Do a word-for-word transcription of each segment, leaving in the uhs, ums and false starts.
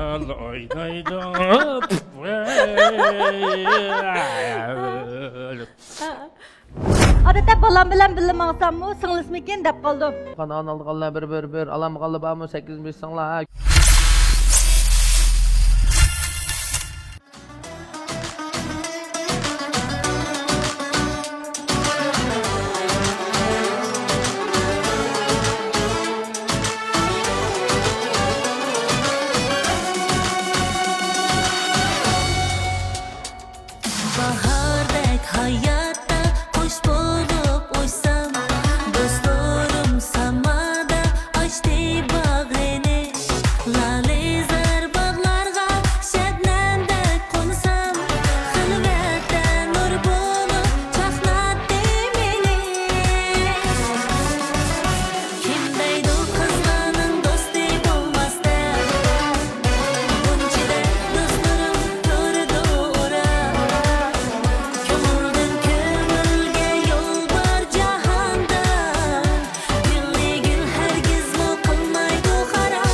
ئوينايدۇ. ئادەتتە بالام بىلەن بىللە ماڭساممۇ، سىڭلىسىمىكىن دەپ قالدىم. قانىغان ئالدىغانلار بىر، بىر، بىر، ئالامىغانلار بارمۇ، سەككىز بېسىڭلار. باھاردەك ھاياتتا قۇش بولۇپ ئۇچسام، دوستلىرىم سامادا ئاچتى باغرىنى. لالىزار باغلارغا شەبنەمدەك قونسام، خىلۋەتتە نۇر بولۇپ چاقناتتى مېنى. كىم دەيدۇ قىزلارنىڭ دوستى بولماس دەپ؟ غۇنچىدەك دوستلىرىم تۇرىدۇ ئوراپ. كۆڭۈلدىن كۆڭۈلگە يول بار جاھاندا، گۈلنى گۈل ھەرگىزمۇ قىلمايدۇ خاراب.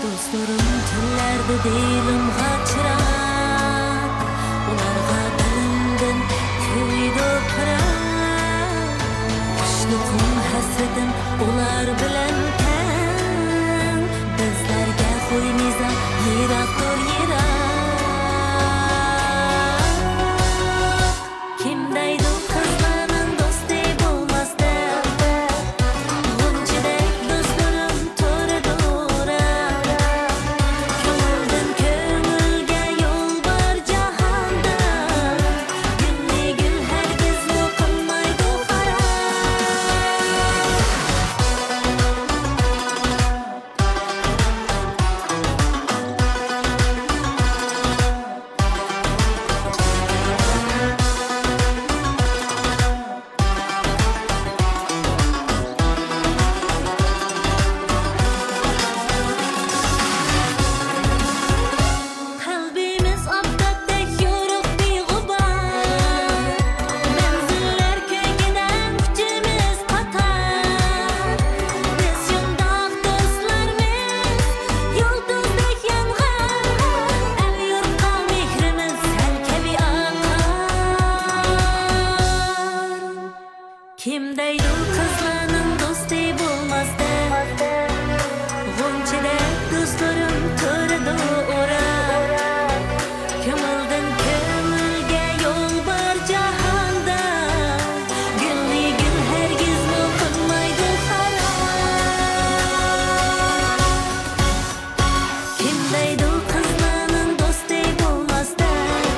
دوستلىرىم تۈنلەردە دىلىمغا چىراغ، ئۇلارغا دىلىمدىن كۆيىدۇ پىراق. قۇشلۇقۇم، ھەسرىتىم ئۇلار بىلەن تەڭ. بىزلەرگە خۇي مىزان يىراقتۇر يىراق. كىم دەيدۇ قىزلارنىڭ دوستى بولماس دەپ؟ غۇنچىدەك دوستلىرىم تۇرىدۇ ئوراپ. كۆڭۈلدىن كۆڭۈلگە يول بار جاھاندا، گۈلنى گۈل ھەرگىزمۇ قىلمايدۇ خاراب. قەلبىمىز ئاپتاپتەك يورۇق بىغۇبار، مەنزىللەر كۆيگىنە كۈچىمىز قاتار. بىز شۇنداق دوستلارمىز، يۇلتۇزدەك يانغان، ئەل-يۇرتقا مېھرىمىز سەل كەبى ئاقار. كىم دەيدۇ قىزلارنىڭ دوستى بولماس دەپ؟ غۇنچىدەك دوستلىرىم تۇرىدۇ ئوراپ. كۆڭۈلدىن كۆڭۈلگە يول بار جاھاندا، گۈلنى گۈل ھەرگىزمۇ قىلمايدۇ خاراب. كىم دەيدۇ قىزلارنىڭ دوستى بولماس دەپ؟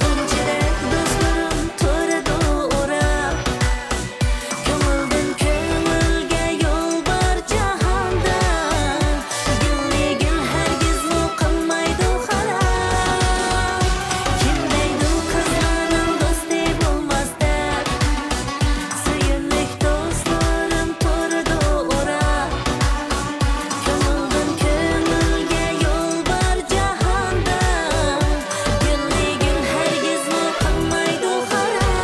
غۇنچىدەك دوستلىرىم تۇرىدۇ ئوراپ. كۆڭۈلدىن كۆڭۈلگە يول بار جاھاندا، گۈلنى گۈل ھەرگىزمۇ قىلمايدۇ خاراب. كىم دەيدۇ قىزلارنىڭ دوستى بولماس دەپ؟ سۆيۈملۈك دوستلىرىم تۇرىدۇ ئوراپ. كۆڭۈلدىن كۆڭۈلگە يول بار جاھاندا، گۈلنى گۈل ھەرگىزمۇ قىلمايدۇ خاراب.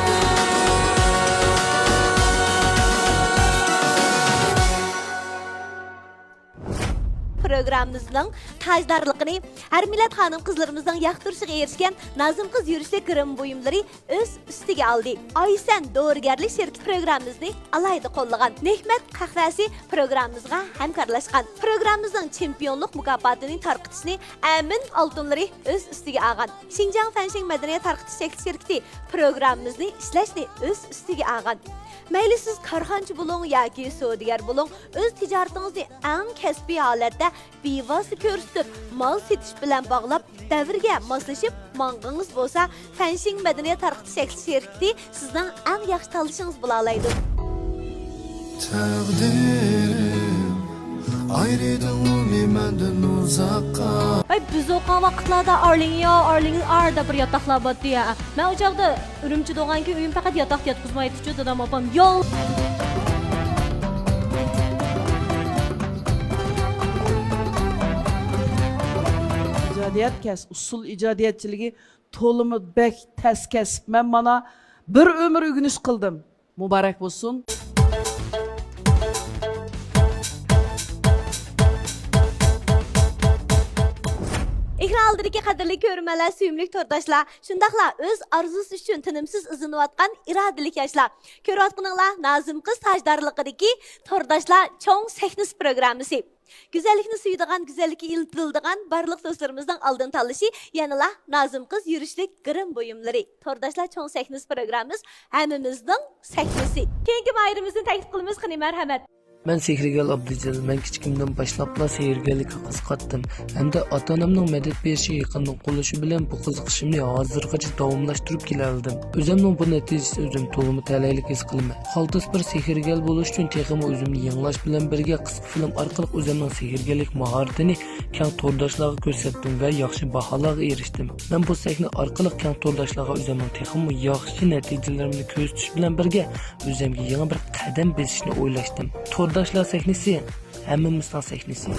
پروگراممىمىزنىڭ تاجدارلىقىنى ھەر مىللەت خانىم-قىزلىرىمىزنىڭ ياقتۇرۇشىغا ئېرىشكەن نازىم قىز يۈرۈشلۈك گىرىم بۇيۇملىرى ئۆز ئۈستىگە ئالدى. ئايسەن دورىگەرلىك شىركىتى پروگراممىمىزنى ئالاھىدە قوللىغان. نېھمەت قەھۋەسى پروگراممىمىزغا ھەمكارلاشقان. پروگراممىمىزنىڭ چېمپىيونلۇق مۇكاپاتىنى تارقىتىشنى ئەمىن ئالتۇنلىرى ئۆز ئۈستىگە ئالغان. شىنجاڭ فەنشىڭ مەدەنىيەت تارقىتىش چەكلىك شىركىتى پروگراممىمىزنى ئىشلەشنى ئۆز ئۈستىگە ئالغان. مەيلى سىز كارخانىچى بولۇڭ ياكى سودىگەر بولۇڭ، ئۆز تىجارىتىڭىزنى ئەڭ كەسپىي ھالەتتە بىۋاسىتە كۆرسىتىپ، مال سېتىش بىلەن باغلاپ، دەۋرگە ماسلىشىپ ماڭغىڭىز بولسا، فەنشىڭ مەدەنىيەت تارقىتىش چەكلىك شىركىتى سىزنىڭ ئەڭ ياخشى تاللىشىڭىز بولالايدۇ. تەقدىرىم ئايرىدىڭمۇ مەندىن ئۇزاققا؟ ۋاي، بىز ئوقۇغان ۋاقىتلاردا ئارلىڭيا، ئارلىڭ ئار دەپ بىر ياتاقلار بارتتى يا. مەن ئۇ چاغدا ئۈرۈمچىدە بولغانكىن ئۆيۈم پەقەت ياتاقتا ياتقۇزمايتتىچۇ، دادام ئاپام يول. ئىجادىيەت كەس-، ئۇسسۇل ئىجادىيەتچىلىكى تولىمۇ بەك تەس كەسىپ. مەن مانا بىر ئۆمۈر ئۆگىنىش قىلدىم. مۇبارەك بولسۇن. ئېكران ئالدىدىكى قەدىرلىك كۆرۈرمەنلەر، سۆيۈملۈك تورداشلار، شۇنداقلا ئۆز ئارزۇسى ئۈچۈن تىنىمسىز ئىزدىنىۋاتقان ئىرادىلىك ياشلار، كۆرۈۋاتقىنىڭلار نازىم قىز تاجدارلىقىدىكى تورداشلار چوڭ سەھنىسى پروگراممىسى. گۈزەللىكنى سۆيىدىغان، گۈزەللىككە ئىنتىلىدىغان بارلىق دوستلىرىمىزنىڭ ئالدىن تاللىشى يەنىلا نازىم قىز يۈرۈشلۈك گىرىم بۇيۇملىرى. تورداشلار چوڭ سەھنىسى پروگراممىمىز ھەممىمىزنىڭ سەھنىسى. كېيىنكى ماھىرىمىزنى تەكلىپ قىلىمىز، قېنى، مەرھەمەت. مەن سېھىرگەر ئابدۇجېلىل. مەن كىچىكىمدىن باشلاپلا سېھىرگەرلىككە قىزىقاتتىم ھەمدە ئاتا-ئانامنىڭ مەدەت بېرىشى، يېقىندىن قوللىشى بىلەن بۇ قىزىقىشىمنى ھازىرغىچە داۋاملاشتۇرۇپ كېلەلىدىم. ئۆزۈمنىڭ بۇ نەتىجىسىنى ئۆزۈم تولىمۇ تەلەيلىك ھېس قىلىمەن. قالتىس بىر سېھىرگەر بولۇش ئۈچۈن تېخىمۇ ئۆزۈمنى يېڭىلاش بىلەن بىرگە، قىسقا فىلىم ئارقىلىق ئۆزۈمنىڭ سېھىرگەرلىك ماھارىتىنى كەڭ تورداشلارغا كۆرسەتتىم ۋە ياخشى باھالارغا ئېرىشتىم. مەن بۇ سەھنە ئارقىلىق كەڭ تورداشلارغا ئۆزۈمنىڭ تېخىمۇ ياخشى نەتىجىلىرىمنى كۆرسىتىش بىلەن بىرگە، ئۆزۈمگە يېڭى بىر قەدەم بېسىشنى ئويلاشتىم. تورداشلار سەھنىسى، ھەممىمىزنىڭ سەھنىسى.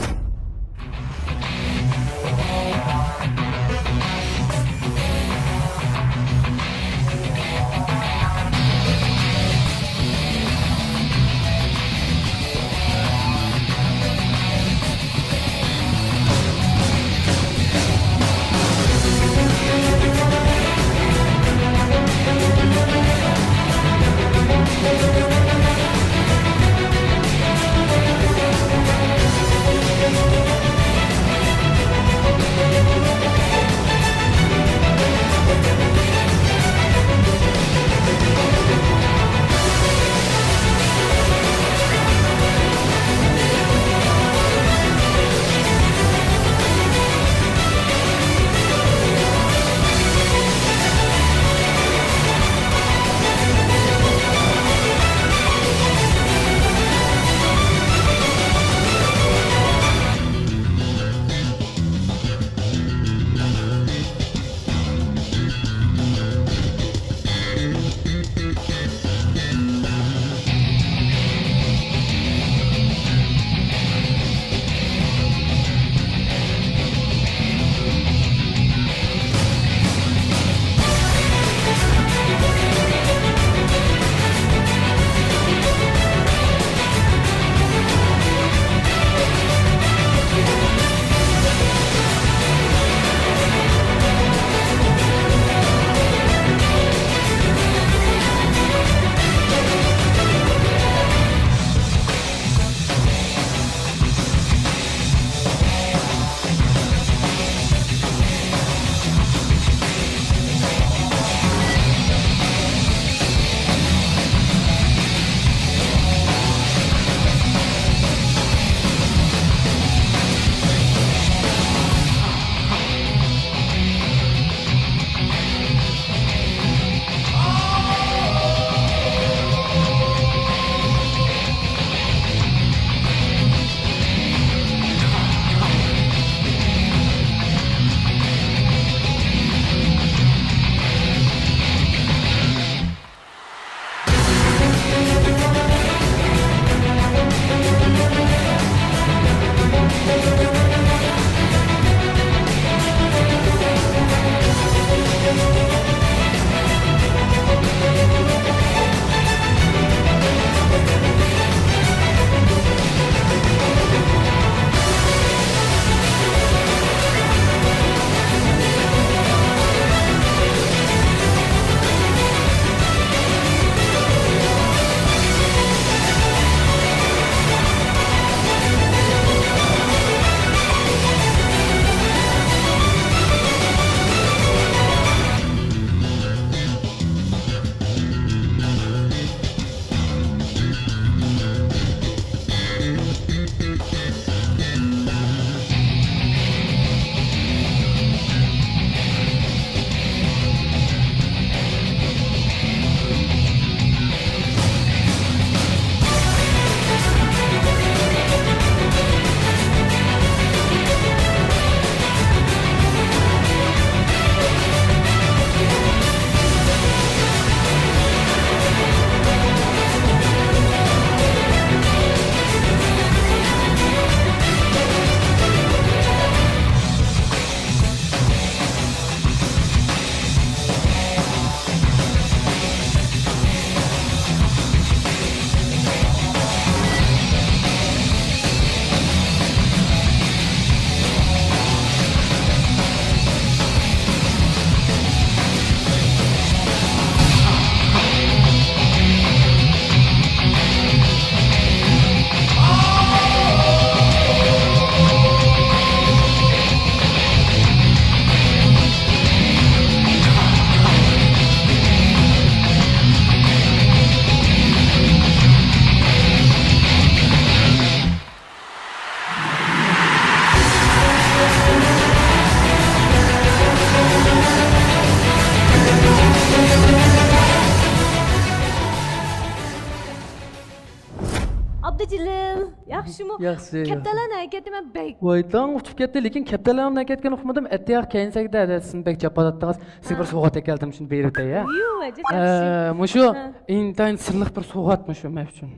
ياخشىمۇ؟ ياخشى. كەپتەرلەر نەگە كەتتى؟ مەن بەك. ۋاي، داڭ ئۇچۇپ كەتتى، لېكىن كەپتەرلەرنىڭ نەگە كەتكىنىنى ئۇقمىدىم. ئەتىياق كەينىسەكدە، دەدە، سىزنى بەك جاپالاتتىڭىز. سىزگە بىر سوۋغات ئەكەلدىم، شۇنى بېرىۋېتەي، ھە؟ يو، ئەجەب ياخشى. ئە، مۇشۇ ئىنتايىن سىرلىق بىر سوۋغات مۇشۇ مەن ئۈچۈن.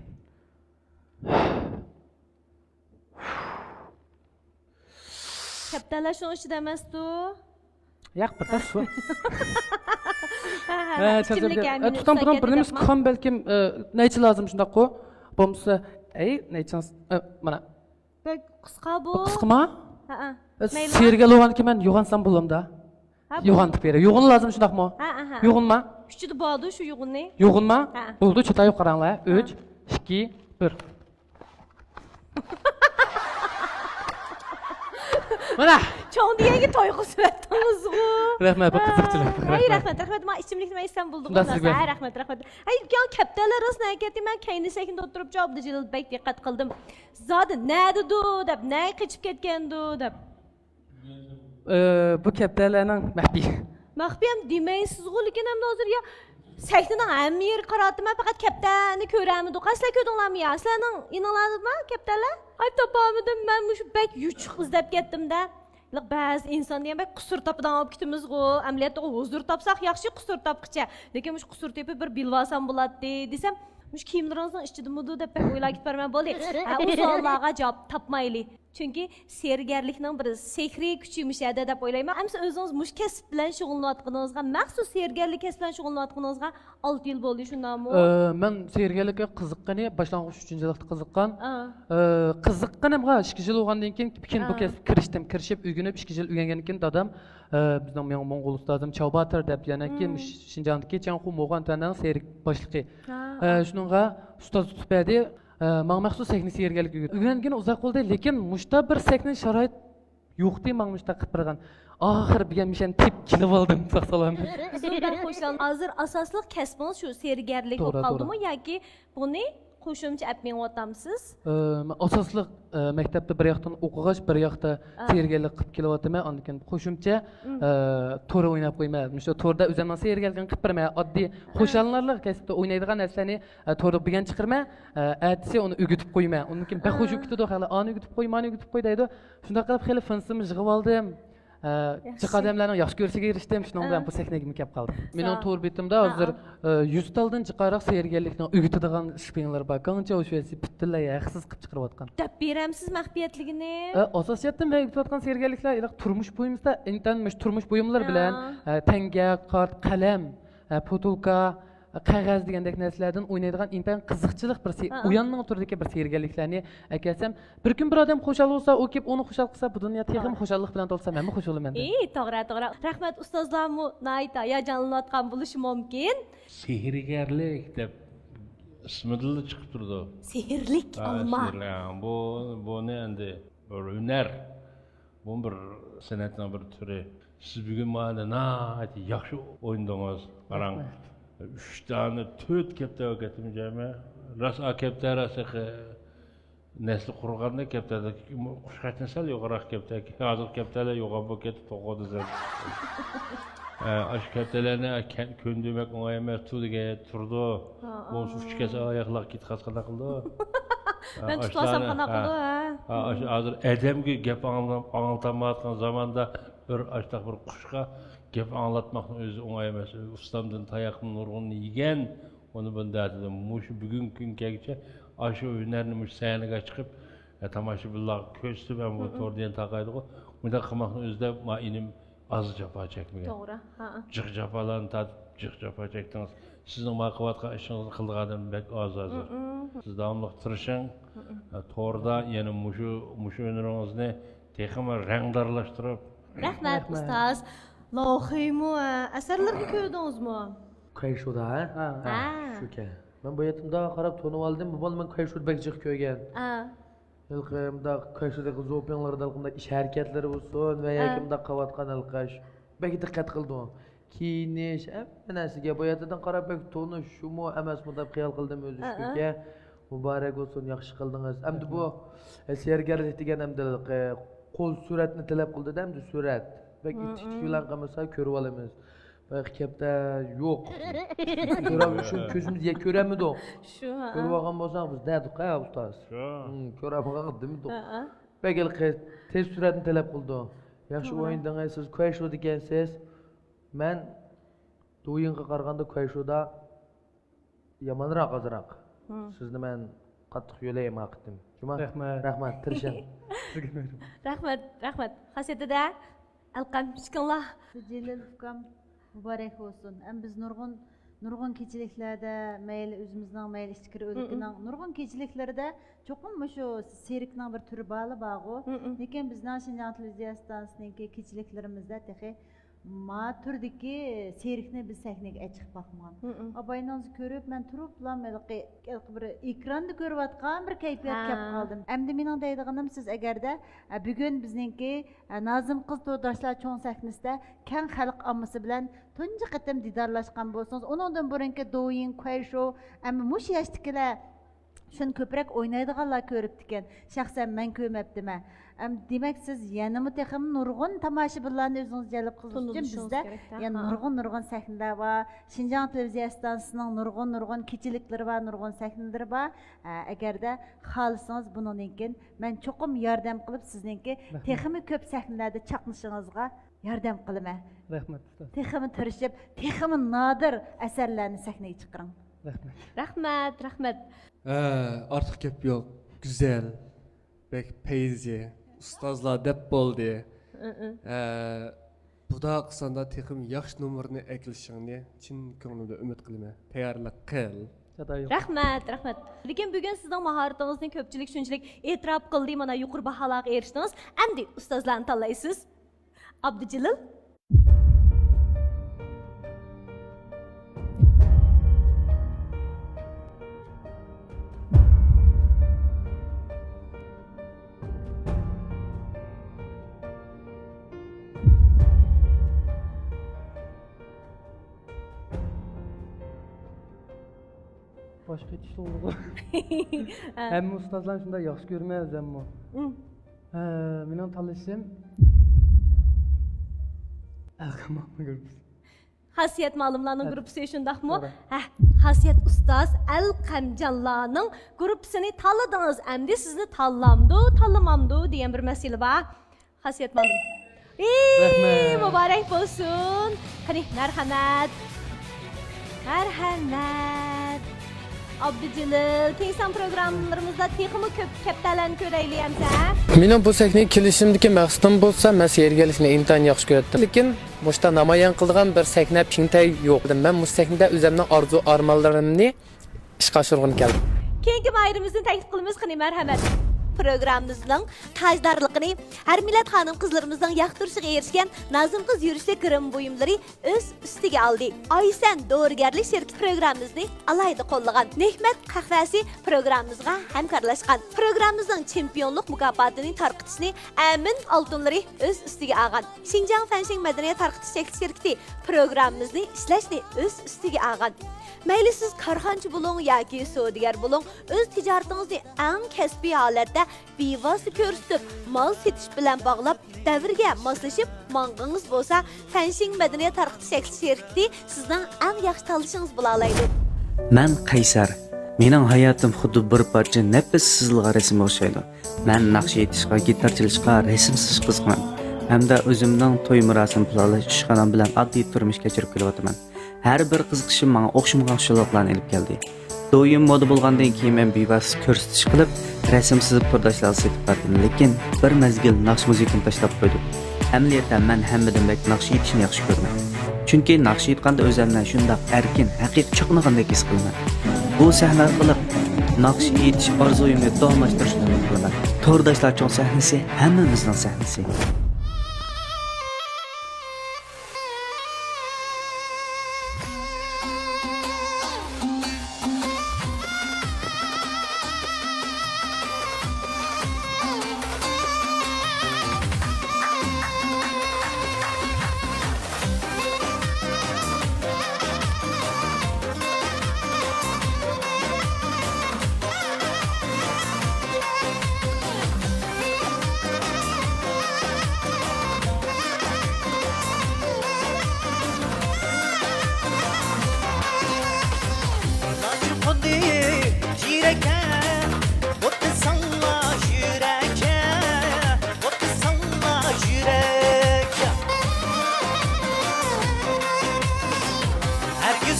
كەپتەرلەر شۇنىڭ ئىچىدە ئەمەستۇ؟ ياق، بىر تاش سۇ. ھە، ھە، ھە، ئىچىملىك، ھە، مېنى تۇتام، بۇنىڭ بىر نېمىسى كام بەلكىم، ئە، نەيچە لازىم شۇنداققۇ؟ بولمىسا، ئەي، نەيچىڭىز، ئە، مانا. بەك قىسقا بۇ. قىسقىما؟ ھە، ھە. سېرىگە لوغانكى مەن يوغانسام بولامدا؟ يوغانتىپ بېرە. يوغۇنلا لازىم شۇنداقمۇ؟ ھە، ھە. يوغۇنما؟ ئىچىدە باردۇ شۇ يوغۇننى. يوغۇنما؟ ھە. بولدى، چاتايىپ قاراڭلار. ئۈچ، ئىككى، بىر. مانا. چوڭ دېگەنگە توي قىلسىۋەتتىڭىزغۇ. رەھمەت، بۇ قىزىقچىلىق. ھەي، رەھمەت، رەھمەت. مانا ئىچىملىكنى ئىچسەم بولدىغۇ. ھە، رەھمەت، رەھمەت. ھەي، يا كەپتەرلەر راست نەگە كەتتى؟ مەن كەينى سەھنىدە ئولتۇرۇپ، ئابدۇجېلىل بەك دىققەت قىلدىم. زادى نەدىدۇ دەپ، نەگە قېچىپ كەتكەندۇ دەپ. ئە، بۇ كەپتەرلەرنىڭ مەخپىي. مەخپىي ھەم دېمەيسىزغۇ، لېكىن ئەمدى ھازىر يا سەھنىنىڭ ھەممە يېرىگە قاراتتىم، مەن پەقەت كەپتەرنى كۆرەلمىدىم. قاي، سىلەر كۆردۈڭلارمۇ يا؟ سىلەرنىڭ يېنىڭلاردىمۇ كەپتەرلەر؟ ئاي، تاپالمىدىم، مەن مۇشۇ بەك يوچۇق ئىزدەپ كەتتىم-دە. بەزى ئىنسان دېگەن بەك قۇسۇر تاپىدىغان بولۇپ كېتىمىزغۇ. ئەمەلىيەتتە ھۇزۇر تاپساق ياخشى، قۇسۇر تاپقىچە. لېكىن مۇشۇ قۇسۇر تېپىپ بىر بىلىۋالسام بولاتتى دېسەم، مۇشۇ كىيىملىرىڭىزنىڭ ئىچىدىمىدۇ دەپ بەك ئويلاپ كېتىپ بارىمەن. بولدى. ھە، ئۇ سوئاللارغا جاۋاب تاپمايلى. چۈنكى سېھىرگەرلىكنىڭ بىر سېھرىي كۈچى مۇشۇ يەردە دەپ ئويلايمەن. ئەمسە ئۆزىڭىز مۇشۇ كەسىپ بىلەن شۇغۇللىنىۋاتقىنىڭىزغا، مەخسۇس سېھىرگەرلىك كەسىپ بىلەن شۇغۇللىنىۋاتقىنىڭىزغا ئالتە يىل بولدى، شۇنداقمۇ؟ ئە، مەن سېھىرگەرلىككە قىزىققىنى باشلانغۇچ ئۈچىنچى سىنىپتا قىزىققان. ئە، قىزىققىنىمغا ئىككى يىل بولغاندىن كېيىن، كېيىن بۇ كەسىپكە كىرىشتىم. كىرىشىپ، ئۆگىنىپ، ئىككى يىل ئۆگەنگەندىن كېيىن دادام، ئە، بىزنىڭ مېڭ-، موڭغۇل ئۇستازىم چاۋباتىر دەپ، يەنە كېيىن شىنجاڭدىكى چياڭخۇ موغۇەن تۈەننىڭ سېھىر باشلىقى. ئە، شۇنىڭغا ئۇستاز تۇتۇپ بەردى. ئە، ماڭا مەخسۇس سەھنە سېھىرگەرلىكى ئۆگەندىم. ئۆگەنگىنى ئۇزاق بولدى، لېكىن مۇشتا بىر سەھنە شارائىت يوقتى، ماڭا مۇشتا قىلىپ بەرگەن. ئاخىر بىگەن مىشەن تېپىپ كېلىۋالدىم، ساق سالامەت. بىزمۇ بەك خۇشال. ھازىر ئاساسلىق كەسپىڭىز شۇ سېھىرگەرلىك بولۇپ قالدىمۇ ياكى بۇنى قوشۇمچە ئەپ مېڭىۋاتامسىز؟ ئە، مەن ئاساسلىق، ئە، مەكتەپتە بىر ياقتىن ئوقۇغاچ، بىر ياقتا سېھىرگەرلىك قىلىپ كېلىۋاتىمەن. ئاندىن كېيىن قوشۇمچە، ئە، تور ئويناپ قويىمەن. مۇشۇ توردا ئۆزۈمنىڭ سېھىرگەرلىكىنى قىلىپ بېرىمەن. ئاددىي خۇشاللىنارلىق كەسىپتە ئوينايدىغان نەرسىلەرنى، ئە، توردا بۈگۈن چىقىرىمەن. ئە، ئەتىسى ئۇنى ئۆگىتىپ قويىمەن. ئۇندىن كېيىن بەك خۇش بولۇپ كېتىدۇ خەلق. ئانى ئۆگىتىپ قوي، مانى ئۆگىتىپ قوي دەيدۇ. شۇنداق قىلىپ خېلى فىنسىمنى يىغىۋالدىم. ئە، جىق ئادەملەرنىڭ ياخشى كۆرۈشىگە ئېرىشتىم. شۇنىڭ بىلەن بۇ سەھنىگىمۇ كەپ قالدىم. مېنىڭ تور بېتىمدە ھازىر، ئە، يۈز تالدىن جىقراق سېھىرگەرلىكنىڭ ئۆگىتىدىغان شپىڭلىرى بار. كاڭچياۋ شۈەسى پۈتۈنلەي ھەقسىز قىلىپ چىقىرىۋاتقان. دەپ بېرەمسىز مەخپىيەتلىكىنى؟ ئە، ئاساسىيەتتىن مەن ئۆگىتىۋاتقان سېھىرگەرلىكلەر ھېلىقى تۇرمۇش بۇيۇمىسىدا، ئىنتايىن مۇشۇ تۇرمۇش بۇيۇملىرى بىلەن، ئە، تەڭگە، كارت، قەلەم، ئە، پوتۇلكا، قەغەز دېگەندەك نەرسىلەردىن ئوينايدىغان ئىنتايىن قىزىقچىلىق بىر سېھىر، ئويۇننىڭ تۈرىدىكى بىر سېھىرگەرلىكلەرنى ئەكەلسەم، بىر كۈن بىر ئادەم خۇشال بولسا، ئۇ كېلىپ ئۇنى خۇشال قىلسا، بۇ دۇنيا تېخىمۇ خۇشاللىق بىلەن تولسا، مەنمۇ خۇش بولىمەن دېدى. ئى، توغرا، توغرا. رەھمەت، ئۇستازلارمۇ ناھايىتى ھاياجانلىنىۋاتقان بولۇشى مۇمكىن. سېھىرگەرلىك دەپ ئىسمىدىنلا چىقىپ تۇرىدۇ. سېھىرلىك ئالما. بۇ، بۇنى ئەمدى بىر ھۈنەر. بۇمۇ بىر سەنئەتنىڭ بىر تۈرى. سىز بۈگۈن مانا ناھايىتى ياخشى ئوينىدىڭىز. قاراڭ، ئۈچ دانە، تۆت كەپتەر ئەكەتتىم جەمئىي. راست، ئا كەپتەر راست، نەسلى قۇرۇغاندا كەپتەردە قۇشقاچنى سەل يوغانراق كەپتەر. ھازىر كەپتەرلەر يوغان بولۇپ كەتتى، توقۇدى سەل. ئاشۇ كەپتەرلەرنى كۆندۈرمەك ئوڭاي ئەمەس، تۇ دېگەن يەردە تۇرىدۇ. بولمىسا ئۇچۇپ كەتسە ئاياقلار كېتىپ قالسا قانداق قىلىدۇ؟ مەن تۇتۇۋالسام قانداق قىلىدۇ؟ ھە، ئاشۇ ھازىر ئادەمگە گەپ ئاڭلىتالمايۋاتقان زاماندا بىر ئاشۇنداق بىر قۇشقا گەپ ئاڭلاتماقنىڭ ئۆزى ئوڭاي ئەمەس. ئۇستامدىن تاياقنىڭ نۇرغۇنىنى يېگەن، ئۇنى بۇنى دەتىدىم. مۇشۇ بۈگۈنكى كۈنگىچە ئاشۇ ھۈنەرنى مۇشۇ سەھنىگە چىقىپ، تاماشىبىنلارغا كۆرسىتىپ، ھەم بۇ تور دېگەن تارقايدىغۇ، مۇنداق قىلماقنىڭ ئۆزىدە ما ئىنىم ئاز جاپا چەكمىگەن. توغرا. جىق جاپالارنى تارتىپ، جىق جاپا چەكتىڭىز. سىزنىڭ ما قىلىۋاتقان ئىشىڭىزنى قىلىدىغان ئادەم بەك ئاز ھازىر. سىز داۋاملىق تىرىشىڭ. توردا يەنە مۇشۇ، مۇشۇ ھۈنىرىڭىزنى تېخىمۇ رەڭدارلاشتۇرۇپ. رەھمەت، ئۇستاز. لوخىمۇ، ئەسەرلىرىنى كۆردىڭىزمۇ؟ كايشۇدا، ھە؟ ھە. شۇكەن. مەن بۇ يېتىمدا قاراپ تونۇۋالدىم. بۇ بالىنى مەن كايشۇدا بەك جىق كۆرگەن. ھېلىقى مۇنداق كايشۇدىكى زوپىڭلاردا ھېلىقى مۇنداق ئىش ھەرىكەتلىرى بولسۇن ۋە ياكى مۇنداق قىلىۋاتقان ھېلىقى بەك دىققەت قىلىدۇ. كىيىنىش، ھەممە نەرسىگە بۇ يەردىن قاراپ بەك تونۇش شۇمۇ ئەمەسمۇ دەپ خىيال قىلدىم ئۆزى شۇكى. مۇبارەك بولسۇن، ياخشى قىلدىڭىز. ئەمدى بۇ سېھىرگەرلىك دېگەن ئەمدى ھېلىقى قول سۈرەتنى تەلەپ قىلدىدا ئەمدى سۈرەت. بەك ئىتتىك بىلەن قىلمىسا كۆرۈۋالىمىز. بايىقى كەپتەر يوق. كۆرەلمىدۇق. شۇ كۆزىمىز يە كۆرەلمىدۇق. شۇ، ھە. كۆرۈۋالغان بولساق بىز دەدۇق، ھە، ئۇستاز. شۇ. ھىم، كۆرەلمىگەن دېمىدۇق. ھە، ھە. بەك ھېلىقى تېز سۈرئەتنى تەلەپ قىلىدۇ. ياخشى توغرا. ئوينىدىڭىز، سىز كۇەيشۇ دېگەنسىز. مەن دويىنغا قارىغاندا كۇەيشۇدا يامانراق ئازراق. ھىم. سىزنى مەن قاتتىق يۆلەيمەن ھەقىقەتەن. جۇما؟ رەھمەت. رەھمەت، تىرىشىڭ. سىزگە مەيلى. رەھمەت، رەھمەت. خاسىيەتتە ئەلقەم، ئىككىڭلار. جېلىل ئۇكام، مۇبارەك بولسۇن. ئەمما بىز نۇرغۇن، نۇرغۇن كېچىلىكلەردە، مەيلى ئۆزىمىزنىڭ، مەيلى ئىچكىرى ئۆلكىنىڭ نۇرغۇن كېچىلىكلىرىدە چوقۇم مۇشۇ سېركنىڭ بىر تۈرى بارلا بارغۇ. لېكىن بىزنىڭ شىنجاڭ تېلېۋىزىيە ئىستانسىسىنىڭكى كېچىلىكلىرىمىزدە تېخى ما تۈردىكى سېركنى بىز سەھنىگە ئەچىقىپ باقمىغان. ئاپاينىڭىزنى كۆرۈپ، مەن تۇرۇپلا ھېلىقى، ھېلىقى بىر ئېكراندا كۆرۈۋاتقان بىر كەيپىيات كەپ قالدىم. ئەمدى مېنىڭ دەيدىغىنىم، سىز ئەگەردە، ئە، بۈگۈن بىزنىڭكى، ئە، نازىم قىز تورداشلار چوڭ سەھنىسىدە كەڭ خەلق ئاممىسى بىلەن تۇنجى قېتىم دىدارلاشقان بولسىڭىز، ئۇنىڭدىن بۇرۇنقى دويىن، كۇەيشۇ، ئەمما مۇشۇ ياشتىكىلەر شۇنى كۆپرەك ئوينايدىغانلار كۆرۈپتىكەن. شەخسەن مەن كۆرمەپتىمەن. ئەم، دېمەك، سىز يەنىمۇ تېخىمۇ نۇرغۇن تاماشىبىنلارنى ئۆزىڭىزگە جەلپ قىلىش ئۈچۈن تونۇلۇشىڭىز بىزدە كېرەك-تە. يەنە ھا. نۇرغۇن، نۇرغۇن سەھنىلەر بار. شىنجاڭ تېلېۋىزىيە ئىستانسىسىنىڭ نۇرغۇن، نۇرغۇن كېچىلىكلىرى بار، نۇرغۇن سەھنىلىرى بار. ئە، ئەگەردە خالىسىڭىز، بۇنىڭدىن كېيىن مەن چوقۇم ياردەم قىلىپ، سىزنىڭكى رەھمەت. تېخىمۇ كۆپ سەھنىلەردە چاقنىشىڭىزغا ياردەم قىلىمەن. رەھمەت، ئۇستاز. تېخىمۇ تىرىشىپ، تېخىمۇ نادىر ئەسەرلەرنى سەھنىگە چىقىرىڭ. رەھمەت. رەھمەت، رەھمەت. ھە، ئارتۇق گەپ يوق. گۈزەل، بەك پەيزى، ئۇستازلار دەپ بولدى. ھە، بۇنداق ساندا تېخىمۇ ياخشى نومۇرنى ئەكېلىشىڭنى چىن كۆڭلۈمدىن ئۈمىد قىلىمەن. تەييارلىق قىل. رەھمەت، رەھمەت. لېكىن بۈگۈن سىزنىڭ ماھارىتىڭىزنى كۆپچىلىك شۇنچىلىك ئېتىراپ قىلدى، مانا يۇقىرى باھالارغا ئېرىشتىڭىز. ئەمدى ئۇستازلارنى تاللايسىز. ئابدۇجېلىل. باشقا ئېيتىشلىق بولىدۇ. ھە. ھەممە ئۇستازلارنى شۇنداق ياخشى كۆرىمەن ئۆزۈممۇ. ھە، مېنىڭ تاللىشىم ئەلقەم ئاپا گۇرۇپپىسى. خاسىيەت مۇئەللىملارنىڭ گۇرۇپپىسى شۇنداقمۇ؟ توغرا. ھە، خاسىيەت ئۇستاز ئەلقەمجانلارنىڭ گۇرۇپپىسىنى تاللىدىڭىز. ئەمدى سىزنى تاللامدۇ، تاللىمامدۇ دېگەن بىر مەسىلە بار. خاسىيەت مۇئەللىم. ئېي، رەھمەت. مۇبارەك بولسۇن. قېنى، مەرھەمەت. مەرھەمەت. ئابدۇجېلىل، كېيىن سان پروگراممىلىرىمىزدا تېخىمۇ كۆپ كەپتەرلەرنى كۆرەيلى ئەمسە. مېنىڭ بۇ سەھنىگە كېلىشىمدىكى مەقسىتىم بولسا، مەن سەھنىگە كېلىشنى ئىنتايىن ياخشى كۆرەتتىم. لېكىن مۇشتا نامايان قىلىدىغان بىر سەھنە پىڭتەي يوق. مەن مۇشۇ سەھنىدە ئۆزۈمنىڭ ئارزۇ ئارمانلىرىمنى ئىشقا ئاشۇرغىلى كەلدىم. كېيىنكى ماھىرىمىزنى تەكلىپ قىلىمىز، قېنى، مەرھەمەت. پروگراممىمىزنىڭ تاجدارلىقىنى ھەر مىللەت خانىم-قىزلىرىمىزنىڭ ياقتۇرۇشىغا ئېرىشكەن نازىم قىز يۈرۈشلۈك گىرىم بۇيۇملىرى ئۆز ئۈستىگە ئالدى. ئايسەن دورىگەرلىك شىركىتى پروگراممىمىزنى ئالاھىدە قوللىغان. نېھمەت قەھۋەسى پروگراممىمىزغا ھەمكارلاشقان. پروگراممىمىزنىڭ چېمپىيونلۇق مۇكاپاتىنى تارقىتىشنى ئەمىن ئالتۇنلىرى ئۆز ئۈستىگە ئالغان. شىنجاڭ فەنشىڭ مەدەنىيەت تارقىتىش چەكلىك شىركىتى پروگراممىمىزنى ئىشلەشنى ئۆز ئۈستىگە ئالغان. مەيلى سىز كارخانىچى بولۇڭ ياكى سودىگەر بولۇڭ، ئۆز تىجارىتىڭىزنى ئەڭ كەسپىي ھالەتتە بىۋاسىتە كۆرسىتىپ، مال سېتىش بىلەن باغلاپ، دەۋرگە ماسلىشىپ ماڭغىڭىز بولسا، فەنشىڭ مەدەنىيەت تارقىتىش چەكلىك شىركىتى سىزنىڭ ئەڭ ياخشى تاللىشىڭىز بولالايدۇ. مەن قەيسەر. مېنىڭ ھاياتىم خۇددى بىر پارچە نەپىس سىزىلغان رەسىمگە ئوخشايدۇ. مەن ناخشا ئېيتىشقا، گىتار چېلىشقا، رەسىم سىزىشقا قىزىقىمەن ھەمدە ئۆزۈمنىڭ توي مۇراسىم پىلانلاش ئىشخانام بىلەن ئاددىي تۇرمۇش كەچۈرۈپ كېلىۋاتىمەن. ھەر بىر قىزىقىشىم ماڭا ئوخشىمىغان خۇشاللىقلارنى ئېلىپ كەلدى. دويىم مودا بولغاندىن كېيىن مەن بىۋاسىتە كۆرسىتىش قىلىپ، رەسىم سىزىپ تورداشلارغا سېتىپ بەردىم. لېكىن بىر مەزگىل ناخشا مۇزىكىنى تاشلاپ قويدۇم. ئەمەلىيەتتە مەن ھەممىدىن بەك ناخشا ئېيتىشنى ياخشى كۆرىمەن. چۈنكى ناخشا ئېيتقاندا ئۆزۈمنى شۇنداق ئەركىن، ھەقىقىي چاقنىغاندەك ھېس قىلىمەن. بۇ سەھنە ئارقىلىق ناخشا ئېيتىش ئارزۇيۇمنى داۋاملاشتۇرۇشنى ئۈمىد قىلىمەن. تورداشلار چوڭ سەھنىسى ھەممىمىزنىڭ سەھنىسى.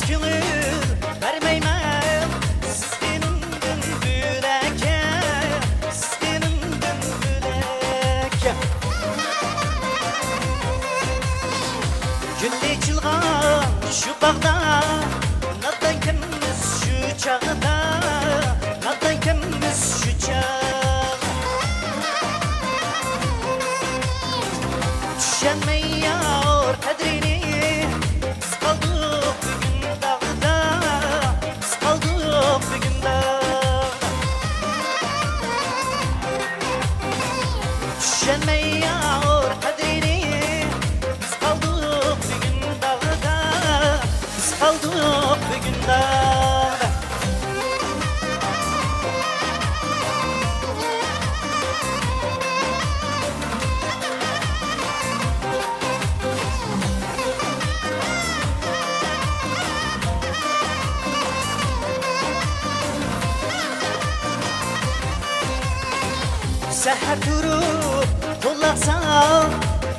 كۆڭۈل بەرمەيمەن سىزغىنىمدىن بۆلەككە، سىزغىنىمدىن بۆلەككە. گۈل ئېچىلغان شۇ باغدا، نادانكەنمىز شۇ چاغدا، نادانكەنمىز شۇ چاغدا. چۈشەنمەي يار قەدرىنى، بىز قالدۇق بۈگۈن داغدا، بىز قالدۇق بۈگۈن داغدا. چۈشەنمەي يار قەدرىنى، بىز قالدۇق بۈگۈن داغدا، بىز قالدۇق بۈگۈن داغدا. سەھەر تۇرۇپ قۇلاق سال،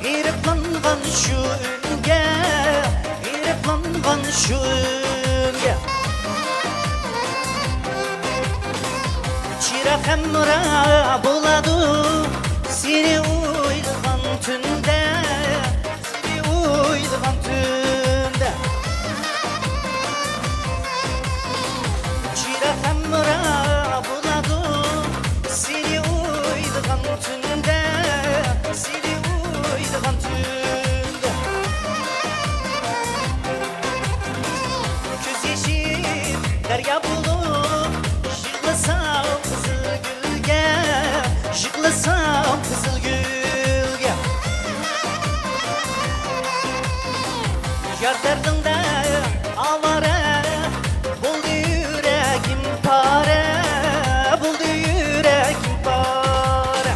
غېرىبلانغان شۇ ئۈنگە، غېرىبلانغان شۇ ئۈنگە. چىراغ ھەمراھ بولىدۇ سېنى ئويلىغان تۈندە، سېنى ئويلىغان تۈندە. چىراغ ھەمراھ بولىدۇ سېنى ئويلىغان تۈندە، سېنى ئويلىغان تۈندە. كۆز يېشىم دەريا بولۇپ، يىغلىسام قىزىل گۈلگە، يىغلىسام قىزىل گۈلگە. يار دەردىڭدە ئاۋارە، بولدى يۈرەكىم پارە، بولدى يۈرەكىم پارە.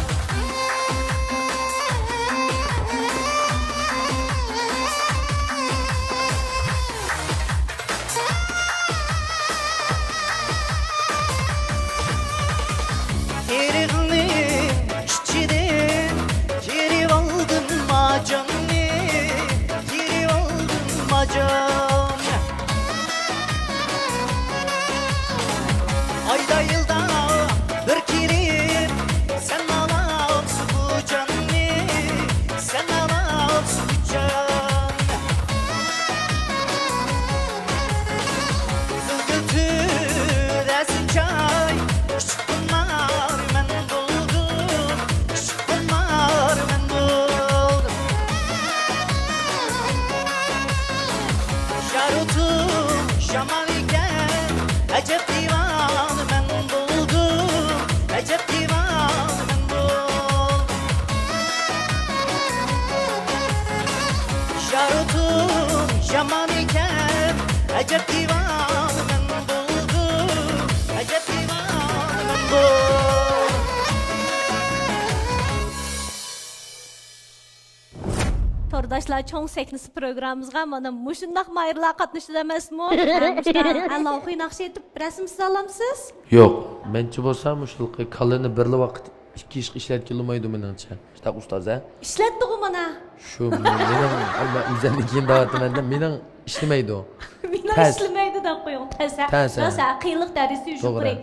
ئېرىقنىڭ ئىچىدىن تېرىۋالدىم ماجاننى، تېرىۋالدىم ماجاننى. ئايدا يىلدا بىر كېلىپ، سەن ئالامسۇ بۇ جاننى، سەن ئالامسۇ بۇ جاننى. زىلگىلتىر ئەسىر چاي، ئۇچقۇنلار مەن بولدۇم، ئۇچقۇنلار مەن بولدۇم. يارۇتۇم يامان ئىكەن، ئەجەب دىۋانە مەن بولدۇم، ئەجەب دىۋانە مەن بولدۇم. يارۇتۇم يامان ئىكەن، ئەجەب دىۋانە مەن بولدۇم، ئەجەب دىۋانە مەن بولدۇم. تورداشلار چوڭ سەھنىسى پروگراممىمىزغا مانا مۇشۇنداق ماھىرلار قاتنىشىدۇ ئەمەسمۇ؟ ھە، مۇشۇنداق، ھە، لاۋخۇي ناخشا ئېيتىپ رەسىم سىزالامسىز؟ يوق، مەنچە بولسا مۇشۇ ھېلىقى كاللىنى بىرلا ۋاقىت ئىككى ئىشقا ئىشلەتكىلى بولمايدۇ مېنىڭچە. شۇنداق ئۇستاز ھە؟ ئىشلەتتىغۇ مانا. شۇ مېنىڭ، مەن ئۆزۈمدىن كېيىن دەۋاتىمەن، مېنىڭ ئىشلىمەيدۇ. مېنىڭ تەس. ئىشلىمەيدۇ دەپ قويۇڭ، تەس ھە. تەس ھە. راست ھە، قىيىنلىق دەرىجىسى توغرا. يۇقىرى.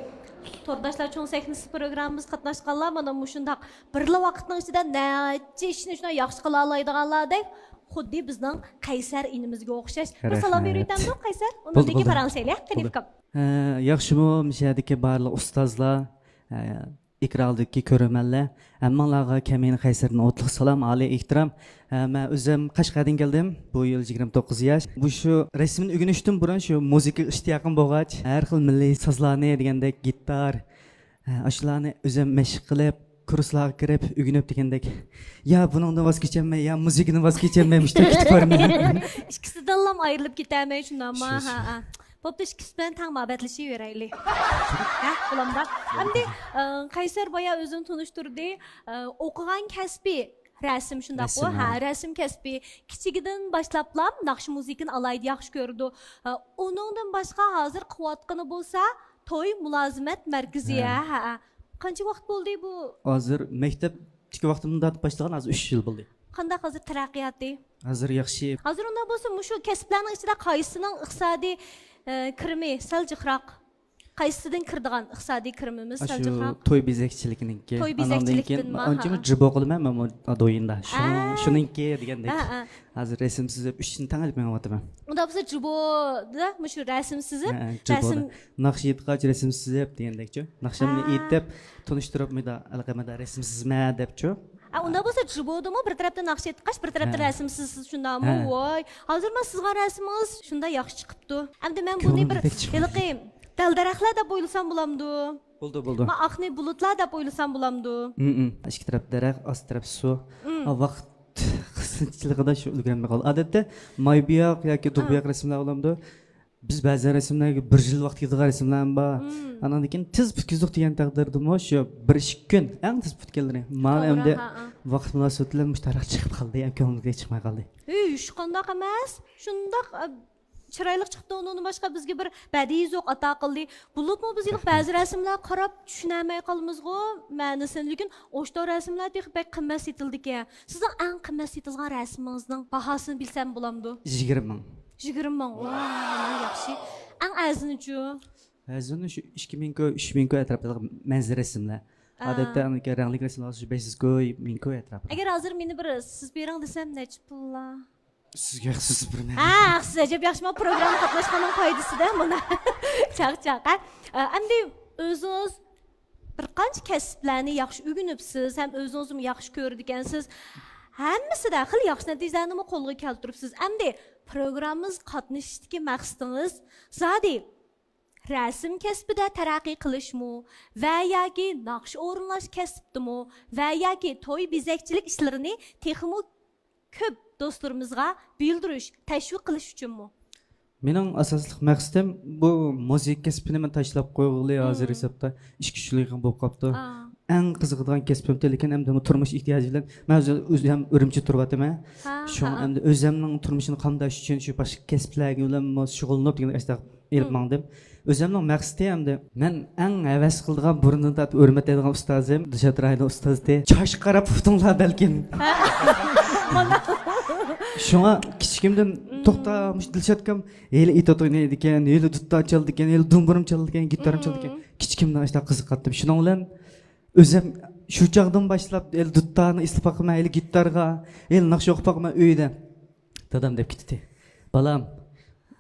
تورداشلار چوڭ سەھنىسى پروگراممىمىزغا قاتناشقانلار مانا مۇشۇنداق بىرلا ۋاقىتنىڭ ئىچىدە نەچچە ئىشنى شۇنداق ياخشى قىلالايدىغانلاردەك، خۇددى بىزنىڭ قەيسەر ئىنىمىزگە ئوخشاش. بىر سالام رەھمەت. بېرىۋېتەمدۇق قەيسەر؟ ئۇنىڭدىن كېيىن پاراڭلىشايلى، قېنى ئۇكام. ھە، ياخشىمۇ، مۇشۇ يەردىكى بارلىق ئۇستازلار، ھە، ئېكرانلىقتىكى كۆرۈرمەنلەر، ھەممىڭلارغا كەمىنە قەيسەردىن ئوتلۇق سالام، ئالىي ئېھتىرام. ھە، مەن ئۆزۈم قەشقەردىن كەلدىم. بۇ يىل يىگىرمە توققۇز ياش. بۇ شۇ رەسىمنى ئۆگىنىشتىن بۇرۇن شۇ مۇزىكىغا ئىشتىياقىم بولغاچ، ھەر خىل مىللىي سازلارنى دېگەندەك گىتار، ھە، ئاشۇلارنى ئۆزۈم مەشىق قىلىپ، كۇرسلارغا كىرىپ، ئۆگىنىپ دېگەندەك. يا بۇنىڭدىن ۋاز كېچەلمەي، يا مۇزىكىدىن ۋاز كېچەلمەي، مۇشۇنداق كېتىپ بارىمەن. ئىككىسىدىنلا ئايرىلىپ كېتەلمەي شۇنداقمۇ؟ شۇ، شۇ. ھە، ھە. بوپتۇ، ئىككىسى بىلەن تەڭ مۇھەببەتلىشىۋېرەيلى. ھە، بولامدا. ئەمدى، ئە، قەيسەر بايا ئۆزىنى تونۇشتۇردى. ئە، ئوقۇغان كەسپى رەسىم، شۇنداققۇ؟ رەسىم، ھە، ھە. رەسىم كەسپى. كىچىكىدىن باشلاپلا ناخشا مۇزىكىنى ئالاھىدە ياخشى كۆرىدۇ. ئە، ئۇنىڭدىن باشقا ھازىر قىلىۋاتقىنى بولسا توي مۇلازىمەت مەركىزى. ھە. ھە، ھە، ھە. قانچە ۋاقىت بولدى بۇ؟ ھازىر مەكتەپتىكى ۋاقتىمدىن تارتىپ باشلىغان، ھازىر ئۈچ يىل بولدى. قانداق ھازىر تەرەققىياتى؟ ھازىر ياخشى. ھازىر ئۇنداق بولسا، مۇشۇ كەسىپلەرنىڭ ئىچىدە قايسىنىڭ ئىقتىسادىي، ئە، كىرىمى سەل جىقراق؟ قايسىسىدىن كىرىدىغان ئىقتىسادىي كىرىمىمىز سەل ئاشۇ جىقراق؟ توي بېزەكچىلىكىنىڭكى. توي ئانان بېزەكچىلىكتىنما؟ ئانچە ھە. جىبو قىلىمەن مەن بۇ دويىندا. شۇنىڭ، ھە. شۇنىڭكى دېگەندەك. ھە، ھە. ھازىر رەسىمسىز دەپ ئۈچىنى تەڭ ئېلىپ مېڭىۋاتىمەن. ئۇنداق بولسا جىبودا مۇشۇ رەسىمسىز دەپ، ھە، ھە، جىبودا. رەسىم. ناخشا ئېيتقاچ رەسىمسىز دەپ دېگەندەكچۇ. ناخشامنى ھە. ئېيت دەپ تونۇشتۇرۇپ مىدا ئەلقەمەدە رەسىمسىزمەن دەپچۇ. ئا، ئۇنداق بولسا جىبودىمۇ بىر تەرەپتىن ناخشا ئېيتقاچ، بىر تەرەپتىن ھە. رەسىمسىز شۇنداقمۇ؟ ھە. ۋاي، ھازىر مەن سىزغان رەسىمىڭىز شۇنداق ياخشى چىقىپتۇ. ئەمدى مەن بۇنى بىر كۆڭلۈمدەك چىقىپتۇ. ھېلىقى دەل-دەرەخلەر دەپ ئويلىسام بولامدۇ؟ بولدى، بولدى. ما ئاقنى بۇلۇتلار دەپ ئويلىسام بولامدۇ؟ ئىم، ئىم. ئىككى تەرەپ دەرەخ، ئاستى تەرەپ سۇ. ئىم. ئا، ۋاقىت قىسقىچىلىقىدا شۇ ئۈلگۈرەلمەي قالدى. ئادەتتە ماي بوياق ياكى دۇغ ئىم. بوياق رەسىملەر بولامدۇ؟ بىز بەزى رەسىملەرگە بىر يىل ۋاقىت كېتىدىغان رەسىملەرمۇ بار. مم. ئانىڭدىن كېيىن تېز پۈتكۈزدۇق دېگەن تەقدىردىمۇ شۇ بىر ئىككى كۈن، ئەڭ تېز پۈتكەنلىرى. مانا توغرا، ئەمدى ھە، ھە. ۋاقىت مۇناسىۋىتى بىلەن مۇشۇ تاراق چىقىپ قالدى، ئەم كۆڭلۈمگە چىقماي قالدى. ھېي، ھېچقانداق ئەمەس. شۇنداق، ئە، چىرايلىق چىقىپتۇ، ئۇنىڭدىن باشقا بىزگە بىر بەدىئىي زوق ئاتا قىلدى. بولۇپمۇ بىز ھېلىقى رەھمەت. بەزى رەسىملەرگە قاراپ چۈشىنەلمەي قالىمىزغۇ مەنىسىنى. لېكىن ئاشۇنداق رەسىملەر تېخى بەك قىممەت سېتىلىدىكەن. سىزنىڭ ئەڭ قىممەت سېتىلغان رەسىمىڭىزنىڭ باھاسىنى بىلسەم بولامدۇ؟ يىگىرمە مىڭ. يىگىرمە مىڭ. ۋاي، مانا ياخشى. ئەڭ ئەرزىنىچۇ؟ ئەرزىنى شۇ ئىككى مىڭ كوي، ئۈچ مىڭ كوي ئەتراپىدا مەنزىرە رەسىملەر. ئا. ئادەتتە ئانىڭكى رەڭلىك رەسىملەر شۇ بەش يۈز كوي، مىڭ كوي ئەتراپىدا. ئەگەر ھازىر مېنى بىر سىز بېرىڭ دېسەم، نەچچە پۇللا؟ سىزگە ھەقسىز بېرىمەن. ھە، ھەقسىز. ئەجەب ياخشى، مانا پروگرامما قاتناشقاننىڭ پايدىسىدە مانا. چاق، چاق، ھە. ئە، ئەمدى ئۆزىڭىز بىر قانچە كەسىپلەرنى ياخشى ئۆگىنىپسىز ھەم ئۆزىڭىزمۇ ياخشى كۆرىدىكەنسىز. ھەممىسىدە خېلى ياخشى نەتىجىلەرنىمۇ قولغا كەلتۈرۈپسىز. ئەمدى پروگراممىمىزغا قاتنىشىشتىكى مەقسىتىڭىز زادى رەسىم كەسپىدە تەرەققىي قىلىشمۇ ۋە ياكى ناخشا ئورۇنلاش كەسپىدىمۇ ۋە ياكى توي بېزەكچىلىك ئىشلىرىنى تېخىمۇ كۆپ دوستلىرىمىزغا بىلدۈرۈش، تەشۋىق قىلىش ئۈچۈنمۇ؟ مېنىڭ ئاساسلىق مەقسىتىم بۇ مۇزىكا كەسپىنى مەن تاشلاپ قويغىلى ھازىر ھېسابتا ئىككى، ئۈچ يىل يېقىن بولۇپ قاپتۇ. ئا. ئەڭ قىزىقىدىغان كەسپىمتى، لېكىن ئەمدى بۇ تۇرمۇش ئېھتىياجى بىلەن مەن ئۆزۈم ئۈرۈمچىدە تۇرۇۋاتىمەن. ھە، شۇڭا ھە. ئەمدى ئۆزۈمنىڭ تۇرمۇشىنى قامداش ئۈچۈن شۇ باشقا كەسىپلەرگە بىلەنمۇ شۇغۇللىنىپ دېگەندەك ئاشۇنداق ئېلىپ ماڭدىم. ئۆزۈمنىڭ مەقسىتى ئەمدى مەن ئەڭ ھەۋەس قىلىدىغان، بۇرنىدىن تارتىپ ھۆرمەتلەيدىغان ئۇستازىم دىلشات راھىمنىڭ ئۇستازى. چاچقا قاراپ ئۇقتۇڭلار بەلكىم. شۇڭا كىچىكىمدىن توختامۇش دىلشاتكام ھېلى ئېتوت ئوينايدىكەن، ھېلى دۇتار چالىدىكەن، ھېلى دومبۇرىمۇ چالىدىكەن، گىتارىمۇ چالىدىكەن. كىچىكىمدىن ئاشۇنداق قىزىقاتتىم. شۇنىڭ بىلەن ئۆزۈم شۇ چاغدىن باشلاپ ھېلى دۇتارنى ئېسىلىپ باقىمەن، ھېلى گىتارغا، ھېلى ناخشا ئوقۇپ باقىمەن ئۆيدە. دادام دەپ كېتىتتى، بالام،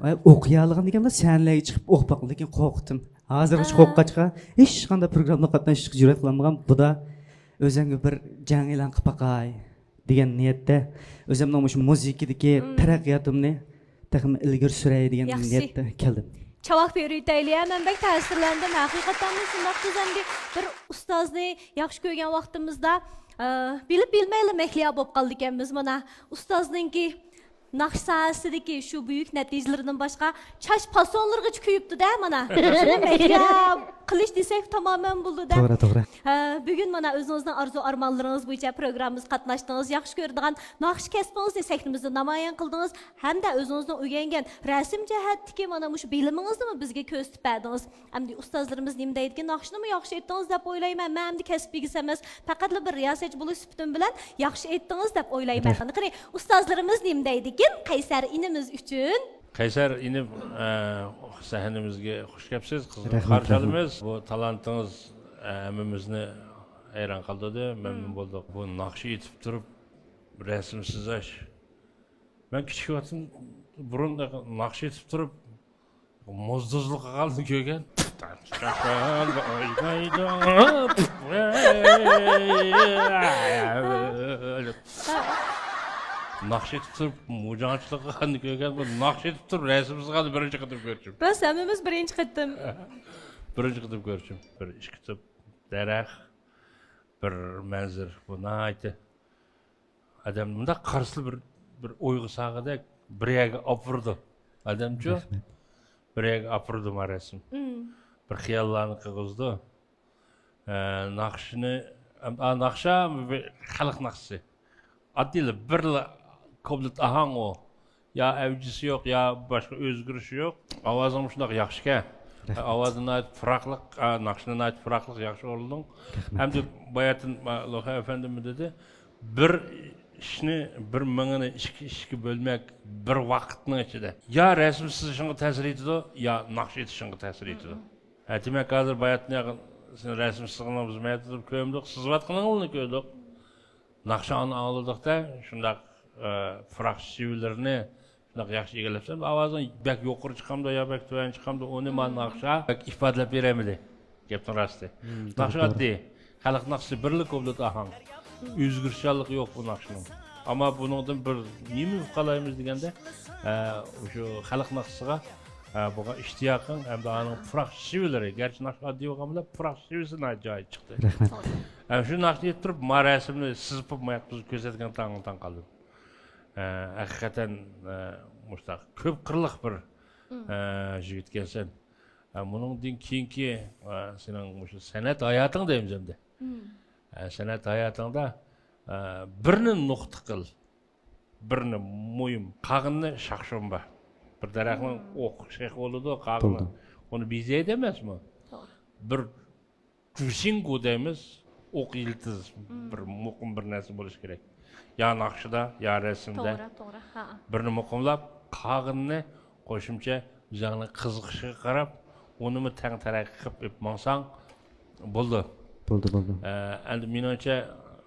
ۋاي، ئوقۇيالىغان دېگەندە سەھنىلەرگە چىقىپ ئوقۇپ باققىن، لېكىن قورقتۇم. ھازىرغىچە قورققاچقا ھېچقانداق پروگراممىغا قاتنىشىشقا جۈرئەت قىلالمىغان. بۇدا ئۆزۈمگە بىر جەڭ ئېلان قىلىپ باقاي دېگەن نىيەتتە ئۆزۈمنىڭ مۇشۇ مۇزىكىدىكى تەرەققىياتىمنى تېخىمۇ ئىلگىرى سۈرەي دېگەن نىيەتتە كەلدىم. چاۋاك بېرىۋېتەيلى، ھە، مەن بەك تەسىرلەندىم. ھەقىقەتەنمۇ شۇنداق، بىز ئەمدى بىر ئۇستازنى ياخشى كۆرگەن ۋاقتىمىزدا، ئە، بىلىپ بىلمەيلا مەھلىيا بولۇپ قالىدىكەنمىز. مانا ئۇستازنىڭكى ناخشا ساھەسىدىكى شۇ بۈيۈك نەتىجىلىرىدىن باشقا چاچ پاسونلىرىغىچە كۆيۈپتۇ-دە، مانا. شۇنى مەھلىيا قىلىش دېسەك تامامەن بولىدۇ-دە. توغرا، توغرا. ھە، بۈگۈن مانا ئۆزىڭىزنىڭ ئارزۇ ئارمانلىرىڭىز بويىچە پروگراممىمىزغا قاتناشتىڭىز. ياخشى كۆرىدىغان ناخشا كەسپىڭىزنى سەھنىمىزدە نامايان قىلدىڭىز ھەمدە ئۆزىڭىزنىڭ ئۆگەنگەن رەسىم جەھەتتىكى مانا مۇشۇ بىلىمىڭىزنىمۇ بىزگە كۆرسىتىپ بەردىڭىز. ئەمدى ئۇستازلىرىمىز نېمە دەيدىكىن، ناخشىنىمۇ ياخشى ئېيتتىڭىز دەپ ئويلايمەن. مەن ئەمدى كەسىپ ئىگىسى ئەمەس، پەقەتلا بىر رىياسەتچى بولۇش سۈپىتىم بىلەن ياخشى ئېيتتىڭىز دەپ ئويلايمەن. قېنى، ئۇستازلىرىمىز نېمە دەيدىكىن قەيسەر ئىنىمىز ئۈچۈن؟ قەيسەر ئىنىم، ئە، سەھنىمىزگە خۇش كەپسىز، قىزغىن قارشى ئالىمىز. بۇ تالانتىڭىز، ئە، ھەممىمىزنى ھەيران قالدۇردى، مەمنۇن بولدۇق. بۇ ناخشا ئېيتىپ تۇرۇپ رەسىم سىزىش. مەن كىچىك ۋاقتىم بۇرۇن ناخشا ئېيتىپ تۇرۇپ، موزدۇزلۇق قىلغاننى كۆرگەن. ناخشا ئېيتىپ تۇرۇپ موجاڭچىلىق قىلغاننى كۆرگەن، بۇ ناخشا ئېيتىپ تۇرۇپ رەسىم سىزغاننى بىرىنچى قېتىم كۆرۈشۈم. بىز ھەممىمىز بىرىنچى قېتىم. بىرىنچى قېتىم كۆرۈشۈم. بىر ئىككى تۈپ دەرەخ، بىر مەنزىرە. بۇ ناھايىتى ئادەمنى مۇنداق قارىسىلا بىر، بىر ئويغا سالغۇدەك، بىر يەرگە ئاپىرىدۇ. ئادەمچۇ؟ رەھمەت. بىر يەرگە ئاپىرىدۇ ما رەسىم. بىر خىياللارنى قىلغۇزىدۇ. ئە، ناخشىنى، ئا، ناخشا بىر خەلق ناخشىسى. ئاددىيلا بىرلا كوپلېت ئاھاڭ ئۇ. يا ئەۋجىسى يوق، يا باشقا ئۆزگىرىشى يوق. ئاۋازىڭمۇ شۇنداق ياخشىكەن. رەھمەت. ئاۋازى ناھايىتى پۇراقلىق، ئا، ناخشىنى ناھايىتى پۇراقلىق ياخشى ئورۇندىڭ. رەھمەت. ئەمدى باياتىن، ئا، لوخا ئەپەندىممۇ دېدى، بىر ئىشنى، بىر مېڭىنى ئىككى ئىشقا بۆلمەك بىر ۋاقىتنىڭ ئىچىدە يا رەسىم سىزىشىڭغا تەسىر يېتىدۇ، يا ناخشا ئېيتىشىڭغا تەسىر يېتىدۇ. ھە، دېمەك، ھازىر باياتىن ياقىن سېنىڭ رەسىم سىزغىنىڭنى بىز مەيدىدە كۆرمىدۇق، سىزىۋاتقىنىڭنى كۆردۇق. ناخشا ئاڭلىدۇق-دە، شۇنداق، ئە، پۇراق شېۋىلىرىنى شۇنداق ياخشى ئىگىلەپسەن، ئاۋازىڭ بەك يۇقىرى چىقامدۇ يا بەك تۆۋەن چىقامدۇ، ئۇنى مانا ناخشا بەك ئىپادىلەپ بېرەلمىدى. گەپنىڭ راستى. مم، ناخشا توغرا، ئاددىي. خەلق ناخشىسى، بىرلا كۇپلېت ئاھاڭ. ئۆزگىرىشچانلىقى يوق بۇ ناخشىنىڭ. ئەمما بۇنىڭدىن بىر نېمە ئۇقالايمىز دېگەندە، ئە، شۇ خەلق ناخشىسىغا، ئە، بولغان ئىشتىياقىڭ ھەمدە ئانىڭ پۇراق شېۋىلىرى. گەرچە ناخشا ئاددىي بولغان بىلەن، پۇراق شېۋىسى ناھايىتى جايىدا چىقتى. رەھمەت. ئە، شۇ ناخشىنى ئېيتىپ تۇرۇپ، ما رەسىمنى سىزىپ، ما ياققا كۆرسەتكەن تاڭ، تاڭ قالدىم. ئە، ھەقىقەتەن، ئە، مۇشۇنداق كۆپ قىرلىق بىر، ئە، يىگىت ئىكەنسەن. ئە، بۇنىڭدىن كېيىنكى، ئە، سېنىڭ مۇشۇ سەنئەت ھاياتىڭ دەيمىز ئەمدى. ئە، سەنئەت ھاياتىڭدا، ئە، بىرنى نۇقتا قىل، بىرنى مۇھىم، قالغىنىنى شاخشۇمبا. بىر دەرەخنىڭ ئوق شېخى بولىدۇ، قالغىنى. بولىدۇ. ئۇنى بېزەيدۇ ئەمەسمۇ؟ توغرا. بىر جۈشىڭگۇ دەيمىز، ئوق يىلتىز، بىر مۇقىم بىر نەرسە بولۇشى كېرەك. يا ناخشىدا، يا رەسىمدە. توغرا، توغرا. ھە. بىرنى مۇقىملاپ، قالغىنىنى قوشۇمچە ئۆزۈڭنىڭ قىزىقىشىغا قاراپ، ئۇنىمۇ تەڭ تەرەققىي قىلىپ ئېلىپ ماڭساڭ بولىدۇ. بولدى، بولدى. ئە، ئەمدى مېنىڭچە،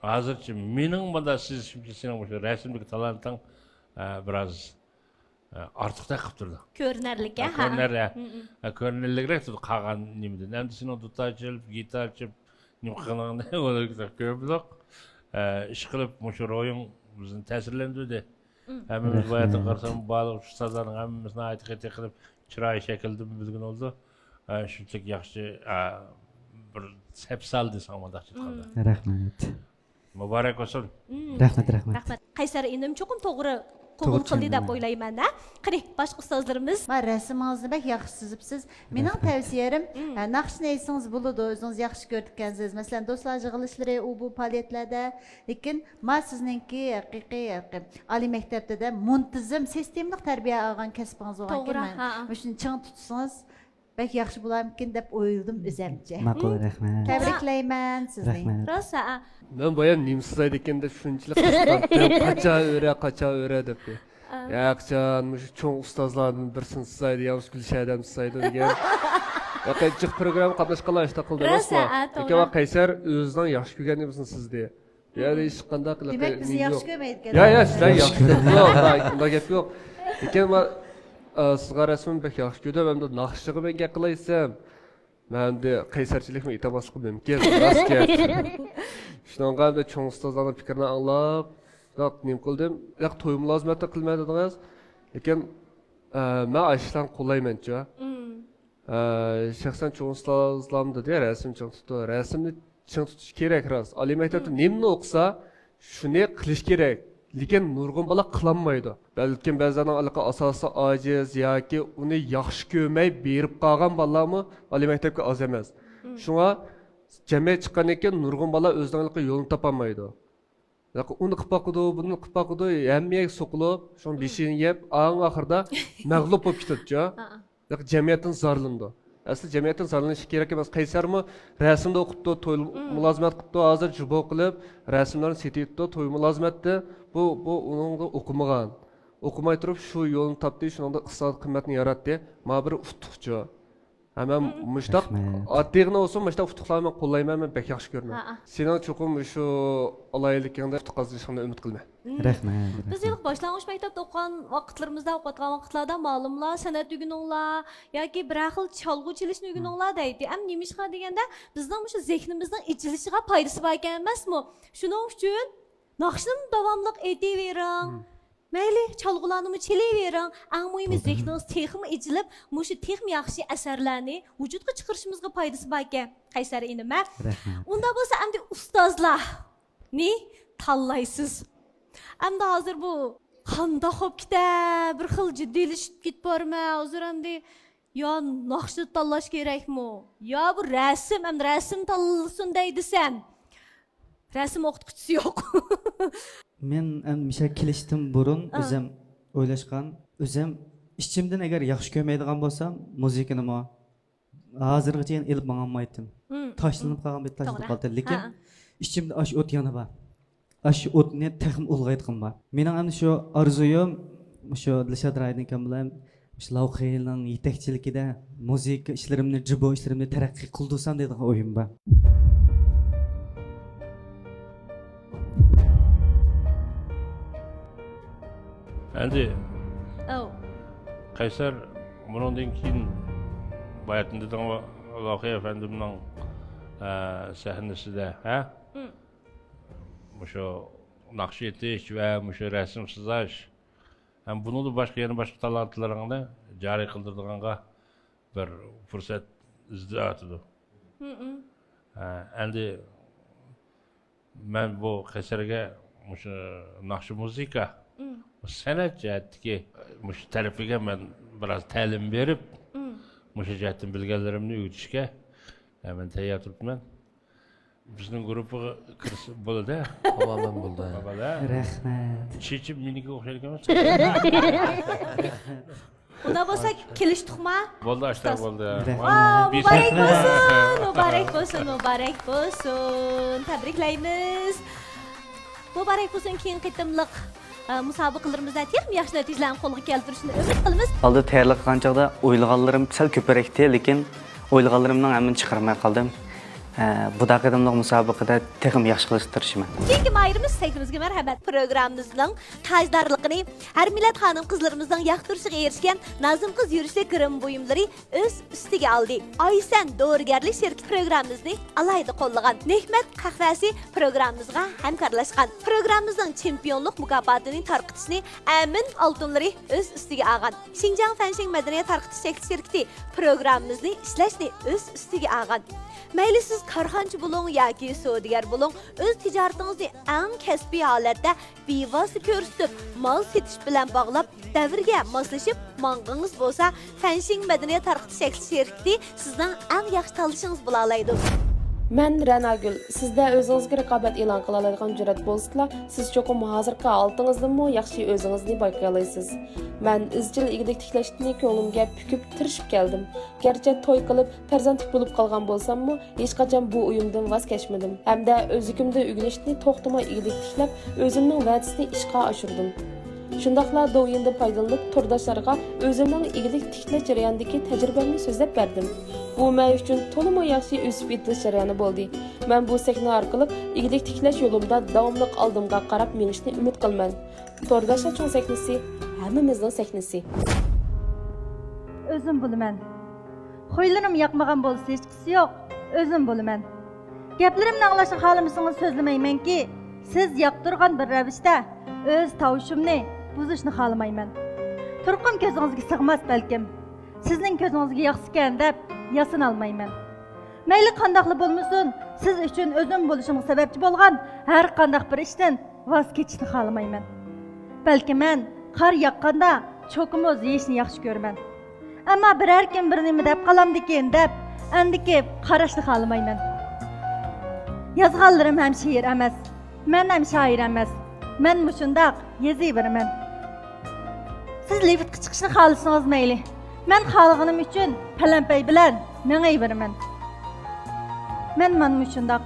ھازىرچە مېنىڭ مۇنداق سېزىشىمچە، سېنىڭ مۇشۇ رەسىمدىكى تالانتىڭ، ئە، بىراز ئارتۇقتەك قىلىپ تۇرىدۇ. كۆرۈنەرلىك، ھە، ھە، ھە. كۆرۈنەر، ھە. ھە، كۆرۈنەرلىكرەك تۇرىدۇ قالغان نېمىدىن. ئەمدى سېنىڭ دۇتار چېلىپ، گىتار چېلىپ، نېمە قىلغىنىڭنى ئۇلارغا كۆرمىدۇق. ئە، ئىشقىلىپ، مۇشۇ روھىڭ بىزنى تەسىرلەندۈردى. ھەممىمىز باياتىن قارىسام، بارلىق ئۇستازلارنىڭ ھەممىمىز ناھايىتى قېتىق قىلىپ، چىرايى شەكلىدىن بىلگىلى بولىدۇ. ئە، شۇنچىلىك ياخشى، ئە، بىر سەپ سالدى ساڭا مۇنداقچە ئېيتقاندا. رەھمەت. مۇبارەك بولسۇن. رەھمەت، رەھمەت. رەھمەت. قەيسەر ئىنىم چوقۇم توغرا قوبۇل قىلدى دەپ ئويلايمەن، ھە؟ قېنى، باشقا ئۇستازلىرىمىز؟ ما رەسىمىڭىزنى بەك ياخشى سىزىپسىز. مېنىڭ تەۋسىيەم، ھە، ناخشىنى ئېيتسىڭىز بولىدۇ، ئۆزىڭىز ياخشى كۆرىدىكەنسىز. مەسىلەن، دوستلار يىغىلىشلىرى، ئۇ بۇ پائالىيەتلەردە. لېكىن ما سىزنىڭكى ھەقىقىي، ھەقىقىي ئالىي مەكتەپتىدە مۇنتىزىم، سىستېمىلىق تەربىيە ئالغان كەسپىڭىز بولغانكەن، توغرا، مەن ھە. مۇشۇنى چىڭ تۇتسىڭىز، بەك ياخشى بولارمىكىن دەپ ئويلىدىم ئۆزەمچە. ماقۇل، رەھمەت. تەبرىكلەيمەن سىزنى. رەھمەت. راست، ھە. مەن بايام نېمە سىزايدىكىن دەپ شۇنچىلىك قىزىققان. قاچان ئۆرە، قاچان ئۆرە دەپ. ياقچان، مۇشۇ چوڭ ئۇستازلاردىن بىرسىنى سىزايدۇ، يا بولمىسا گۈلشەدەم سىزايدۇ دېگەن. ياقى جىق پروگرامما قاتناشقانلار ئاشۇنداق قىلدى ئەمەسمۇ؟ راست، ھە، توغرا. لېكىن قەيسەر ئۆزىنىڭ ياخشى كۆرگەن نېمىسىنى سىزدى. يەنى ھېچقانداق دېمەك، بىزنى ياخشى كۆرمەيدىكەن. يا، يا، سىلەر ياخشى كۆرىدۇ. ئۇنداق گەپ يوق. لېكىن ما، ئا، سىزغا رەسمىم بەك ياخشى كۆردۈم. ئەمدى ناخشىغا مەن گەپ قىلايسەم، مەن ئەمدى قەيسەرچىلىكنى ئېيتالماسلىقىم مۇمكىن. راست گەپ. شۇنىڭغا ئەمدى چوڭ ئۇستازلارنىڭ پىكرىنى ئاڭلاپ، شۇنداق نېمە قىلدىم. ياق، توي مۇلازىمەتنى قىلماي دېدىڭىز. لېكىن، ئا، مەن ئاشۇلارنى قوللايمەنچۇ. ئە، شەخسەن چوڭ ئۇستازلارمۇ دېدى، رەسىم چىڭ تۇتۇڭ. رەسىمنى چىڭ تۇتۇش كېرەك، راست. ئالىي مەكتەپتە نېمىنى ئوقۇسا، شۇنى قىلىش كېرەك. لېكىن نۇرغۇن بالا قىلالمايدۇ. بەلكىم بەزىلەرنىڭ ئاساسى ئاجىز ياكى ئۇنى ياخشى كۆرمەي بېرىپ قالغان بالىلارمۇ ئالىي مەكتەپكە ئاز ئەمەس. شۇڭا جەمئىيەت چىققاندىن كېيىن نۇرغۇن بالا ئۆزىنىڭ يولىنى تاپالمايدۇ. ياقى ئۇنى قىلىپ باقىدۇ، بۇنى قىلىپ باقىدۇ، ھەممە يەرگە سوقۇلۇپ، شۇنىڭ بېشىنى يەپ، ئەڭ ئاخىرىدا مەغلۇپ بولۇپ كېتىدىچۇ. ياقى جەمئىيەتتىن زارلىنىدۇ. ئەسلى جەمئىيەتتىن زارلىنىشى كېرەك ئەمەس. قەيسەرمۇ رەسىمدە ئوقۇپتۇ، توي مۇلازىمەت قىپتۇ، ھازىر جۇبو قىلىپ، رەسىملەرنى سېتىۋېتىپتۇ، توي مۇلازىمەتتە. بۇ، بۇ ئۇنىڭغا ئوقۇمىغان. ئوقۇماي تۇرۇپ شۇ يولنى تاپتى، شۇنىڭدا ئىقتىسادىي قىممەتنى ياراتتى. مانا بىر ئۇتۇقچۇ. ھە، مەن مۇشتاق ئاددىيغىنا بولسۇن، مۇشتاق ئۇتۇقلارنى مەن قوللايمەن، مەن بەك ياخشى كۆرىمەن. سېنىڭ چوقۇم شۇ ئالاھىدىلىكىڭدە ئۇتۇق قازىنىشىڭنى ئۈمىد قىلىمەن. رەھمەت. بىز ھېلىقى باشلانغۇچ مەكتەپتە ئوقۇغان ۋاقىتلىرىمىزدا، ئوقۇۋاتقان ۋاقىتلاردا مالىملار سەنئەت ئۆگىنىڭلار ياكى بىرەر خىل چالغۇ چېلىشنى ئۆگىنىڭلار دەيتتى. ئەمما نېمىشقا دېگەندە، بىزنىڭ مۇشۇ زېھنىمىزنىڭ ئېچىلىشىغا پايدىسى باركەن ئەمەسمۇ؟ شۇنىڭ ئۈچۈن ناخشىنىمۇ داۋاملىق ئېيتىۋېرىڭ. مەيلى، چالغۇلارنىمۇ چېلىۋېرىڭ. ئەڭ مۇھىمى، زېھنىڭىز تېخىمۇ ئېچىلىپ، مۇشۇ تېخىمۇ ياخشى ئەسەرلەرنى ۋۇجۇدقا چىقىرىشىمىزغا پايدىسى باركەن، قەيسەر ئىنىم، ھە؟ رەھمەت. ئۇنداق بولسا، ئەمدى ئۇستازلارنى تاللايسىز. ئەمدى ھازىر بۇ قانداق بولۇپ كېتە، بىر خىل جىددىيلىشىپ كېتىپ بارمەن. ھازىر ئەمدى يا ناخشا تاللاش كېرەكمۇ؟ يا بۇ رەسىم، ئەمدى رەسىم تاللىسۇن دەي دېسەم، رەسىم ئوقۇتقۇچىسى يوق. مەن ئەمدى مۇشۇ كېلىشتىن بۇرۇن ئا. ئۆزۈم ئويلاشقان، ئۆزۈم ئىچىمدىن ئەگەر ياخشى كۆرمەيدىغان بولسام، مۇزىكىنىمۇ ھازىرغىچە يەنە ئېلىپ ماڭالمايتتىم. مم. تاشلىنىپ قالغان بىر تاشلىنىپ توغرا. قالدى. لېكىن ھە. ئىچىمدە ئاشۇ ئوت يەنە بار. ئاشۇ ئوتنى تېخىمۇ ئۇلغايتقۇم بار. مېنىڭ ئەمدى شۇ ئارزۇيۇم، شۇ دىلشات رايدىن ئاكام بىلەن شۇ لاۋخېينىڭ يېتەكچىلىكىدە مۇزىكا ئىشلىرىمنى، جىبو ئىشلىرىمنى تەرەققىي قىلدۇرسام دەيدىغان ئويۇم بار. ئەمدى ئەو. قەيسەر، بۇنىڭدىن كېيىن باياتىن دېدىڭ، لاخۇي ئەپەندىمنىڭ ئە، سەھنىسىدە، ھە؟ مۇشۇ ناخشا ئېيتىش ۋە مۇشۇ رەسىم سىزاش ھەم بۇنىڭدىن باشقا يەنە باشقا تالانتلىرىڭنى جارى قىلدۇرىدىغانغا بىر پۇرسەت ئىزدەۋاتىدۇ. ھە، ئەمدى مەن بۇ قەيسەرگە مۇشۇ ناخشا مۇزىكا، سەنئەت جەھەتتىكى مۇشۇ تەرىپىگە مەن بىراز تەلىم بېرىپ، مۇشۇ جەھەتتىن بىلگەنلىرىمنى ئۆگىتىشكە مەن تەييار تۇرۇپتىمەن. بىزنىڭ گۇرۇپپىغا كىرسە بولىدۇ. تامامەن بولدى. رەھمەت. چېچىم مېنىڭكىگە ئوخشايدىكەن. ئۇنداق بولسا كېلىشتۇقما؟ بولدى، ئاشتاق بولدى. رەھمەت. مۇبارەك بولسۇن، مۇبارەك بولسۇن، مۇبارەك بولسۇن. تەبرىكلەيمىز. مۇبارەك بولسۇن، كېيىنكى قېتىملىق ئە، مۇسابىقىلىرىمىزدە تېخىمۇ ياخشى نەتىجىلەرنى قولغا كەلتۈرۈشىنى ئۈمىد قىلىمىز. ئالدى تەييارلىق قىلغان چاغدا ئويلىغانلىرىم سەل كۆپرەكتى، لېكىن ئويلىغانلىرىمنىڭ ھەممىنى چىقارماي قالدىم. ئە، بۇ قېتىملىق مۇسابىقىدە تېخىمۇ ياخشى قىلىشقا تىرىشىمەن. كېيىنكى ماھىرىمىز سەھنىمىزگە مەرھەمەت. پروگراممىمىزنىڭ تاجدارلىقىنى ھەر مىللەت خانىم-قىزلىرىمىزنىڭ ياقتۇرۇشىغا ئېرىشكەن نازىم قىز يۈرۈشلۈك گىرىم بۇيۇملىرى ئۆز ئۈستىگە ئالدى. ئايسەن دورىگەرلىك شىركىتى پروگراممىمىزنى ئالاھىدە قوللىغان. نېھمەت قەھۋەسى پروگراممىمىزغا ھەمكارلاشقان. پروگراممىمىزنىڭ چېمپىيونلۇق مۇكاپاتىنى تارقىتىشنى ئەمىن ئالتۇنلىرى ئۆز ئۈستىگە ئالغان. شىنجاڭ فەنشىڭ مەدەنىيەت تارقىتىش شەكلى شىركىتى پروگراممىمىزنى ئىشلەشنى ئۆز ئۈستىگە ئالغان. مەيلى سىز كارخانىچى بولۇڭ ياكى سودىگەر بولۇڭ، ئۆز تىجارىتىڭىزنى ئەڭ كەسپىي ھالەتتە بىۋاسىتە كۆرسىتىپ، مال سېتىش بىلەن باغلاپ، دەۋرگە ماسلىشىپ ماڭغىنىڭىز بولسا، فەنشىڭ مەدەنىيەت تارقىتىش شەكلى شىركىتى سىزنىڭ ئەڭ ياخشى تاللىشىڭىز بولالايدۇ. مەن رەناگۈل، سىزدە ئۆزىڭىزگە رىقابەت ئېلان قىلالايدىغان جۈرئەت بولسىلا، سىز چوقۇم ھازىرقى ھالىتىڭىزدىنمۇ ياخشى ئۆزىڭىزنى بايقىيالايسىز. مەن ئىزچىل ئىگىلىك تىكلەشنى كۆڭلۈمگە پۈكۈپ تىرىشىپ كەلدىم. گەرچە توي قىلىپ، پەرزەنتلىك بولۇپ قالغان بولساممۇ، ھېچقاچان بۇ ئويۇمدىن ۋاز كەچمىدىم ھەمدە ئۆزلۈكۈمدە ئۆگىنىشنى توختىماي ئىگىلىك تىكلەپ، ئۆزۈمنىڭ ۋەدىسىنى ئىشقا ئاشۇردۇم. شۇنداقلا دوۋيىندىن پايدىلىنىپ، تورداشلارغا ئۆزۈمنىڭ ئىگىلىك تىكلەش جەريانىدىكى تەجرىبەمنى سۆزلەپ بەردىم. بۇ مەن ئۈچۈن تولىمۇ ياخشى ئۆسۈپ يېتىلىش جەريانى بولدى. مەن بۇ سەھنە ئارقىلىق ئىگىلىك تىكلەش يولۇمدا داۋاملىق ئالدىمغا قاراپ مېڭىشنى ئۈمىد قىلىمەن. تورداشلار چوڭ سەھنىسى، ھەممىمىزنىڭ سەھنىسى. ئۆزۈم بولىمەن. خۇيلىرىم ياقمىغان بولسا ھېچقىسى يوق، ئۆزۈم بولىمەن. گەپلىرىمنى ئاڭلاشنى خالىمىسىڭىز سۆزلىمەيمەنكى، سىز ياقتۇرغان بىر رەۋىشتە ئۆز تاۋۇشۇمنى بۇزۇشنى خالىمايمەن. تۇرقۇم كۆزىڭىزگە سىغماس بەلكىم، سىزنىڭ كۆزىڭىزگە ياقسىكەن دەپ ياسىنالمايمەن. مەيلى قانداقلا بولمىسۇن، سىز ئۈچۈن ئۆزۈم بولۇشۇمغا سەۋەبچى بولغان ھەر قانداق بىر ئىشتىن ۋاز كېچىشنى خالىمايمەن. بەلكى مەن قار ياغقاندا چوكىمۇز يېيىشنى ياخشى كۆرىمەن. ئەمما بىرەر كۈن بىر نېمە دەپ قالامدىكىن دەپ ئەندىكىپ قاراشنى خالىمايمەن. يازغانلىرىم ھەم شېئىر ئەمەس، مەن ھەم شائىر ئەمەس. مەن مۇشۇنداق يېزىۋېرىمەن. سىز لىفتقا چىقىشنى خالىسىڭىز مەيلى. مەن خالىغىنىم ئۈچۈن پەلەمپەي بىلەن مېڭىۋېرىمەن. مەن مانا مۇشۇنداق.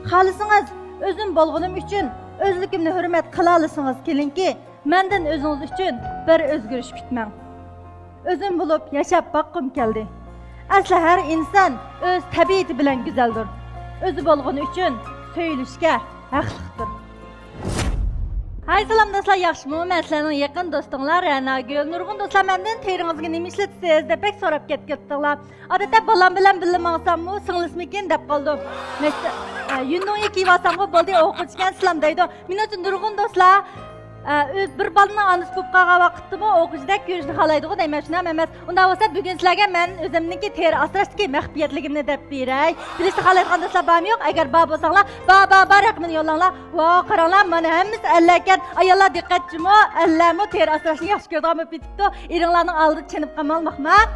خالىسىڭىز، ئۆزۈم بولغىنىم ئۈچۈن ئۆزلۈكۈمنى ھۆرمەت قىلالىسىڭىز كېلىڭكى، مەندىن ئۆزىڭىز ئۈچۈن بىر ئۆزگىرىش كۈتمەڭ. ئۆزۈم بولۇپ ياشاپ باققۇم كەلدى. ئەسلى ھەر ئىنسان ئۆز تەبىئىتى بىلەن گۈزەلدۇر. ئۆزى بولغىنى ئۈچۈن سۆيۈلۈشكە ھەقلىقتۇر. ھاي سالام دوستلار، ياخشىمۇ؟ مەن سىلەرنىڭ يېقىن دوستۇڭلار رەناگۈل. نۇرغۇن دوستلار مەندىن تېرىڭىزگە نېمە ئىشلىتىسىز دەپ بەك سوراپ كەتكەپتىڭلار. ئادەتتە بالام بىلەن بىللە ماڭساممۇ سىڭلىسىمىكىن دەپ قالىدۇ. مەكتەپ، ئە، يۈننۇڭيى كىيىۋالسامغۇ بولدى، ئوقۇغۇچىكەن سىلام دەيدۇ. مېنىڭچە نۇرغۇن دوستلار، ئە، ئۆز بىر بالىنىڭ ئانىسى بولۇپ قالغان ۋاقىتتىمۇ ئوقۇغۇچىدەك يۈرۈشنى خالايدىغۇ دەيمەن، شۇنداقمۇ ئەمەس؟ ئۇنداق بولسا بۈگۈن سىلەرگە مەن ئۆزۈمنىڭكى تېرە ئاسراشتىكى مەخپىيەتلىكىمنى دەپ بېرەي. بىلىشنى خالايدىغان دوستلار بارمۇ يوق؟ ئەگەر بار بولساڭلار، بار، بار، بار رەقىمىنى يوللاڭلار. ۋاۋ، قاراڭلار، مانا ھەممىسى ئەرلەركەن. ئاياللار دىققەت جۇمۇ، ئەرلەرمۇ تېرە ئاسراشنى ياخشى كۆرىدىغان بولۇپ كېتىپتۇ. ئېرىڭلارنىڭ ئالدىدا چېنىپ قالماڭلار، ماقماق.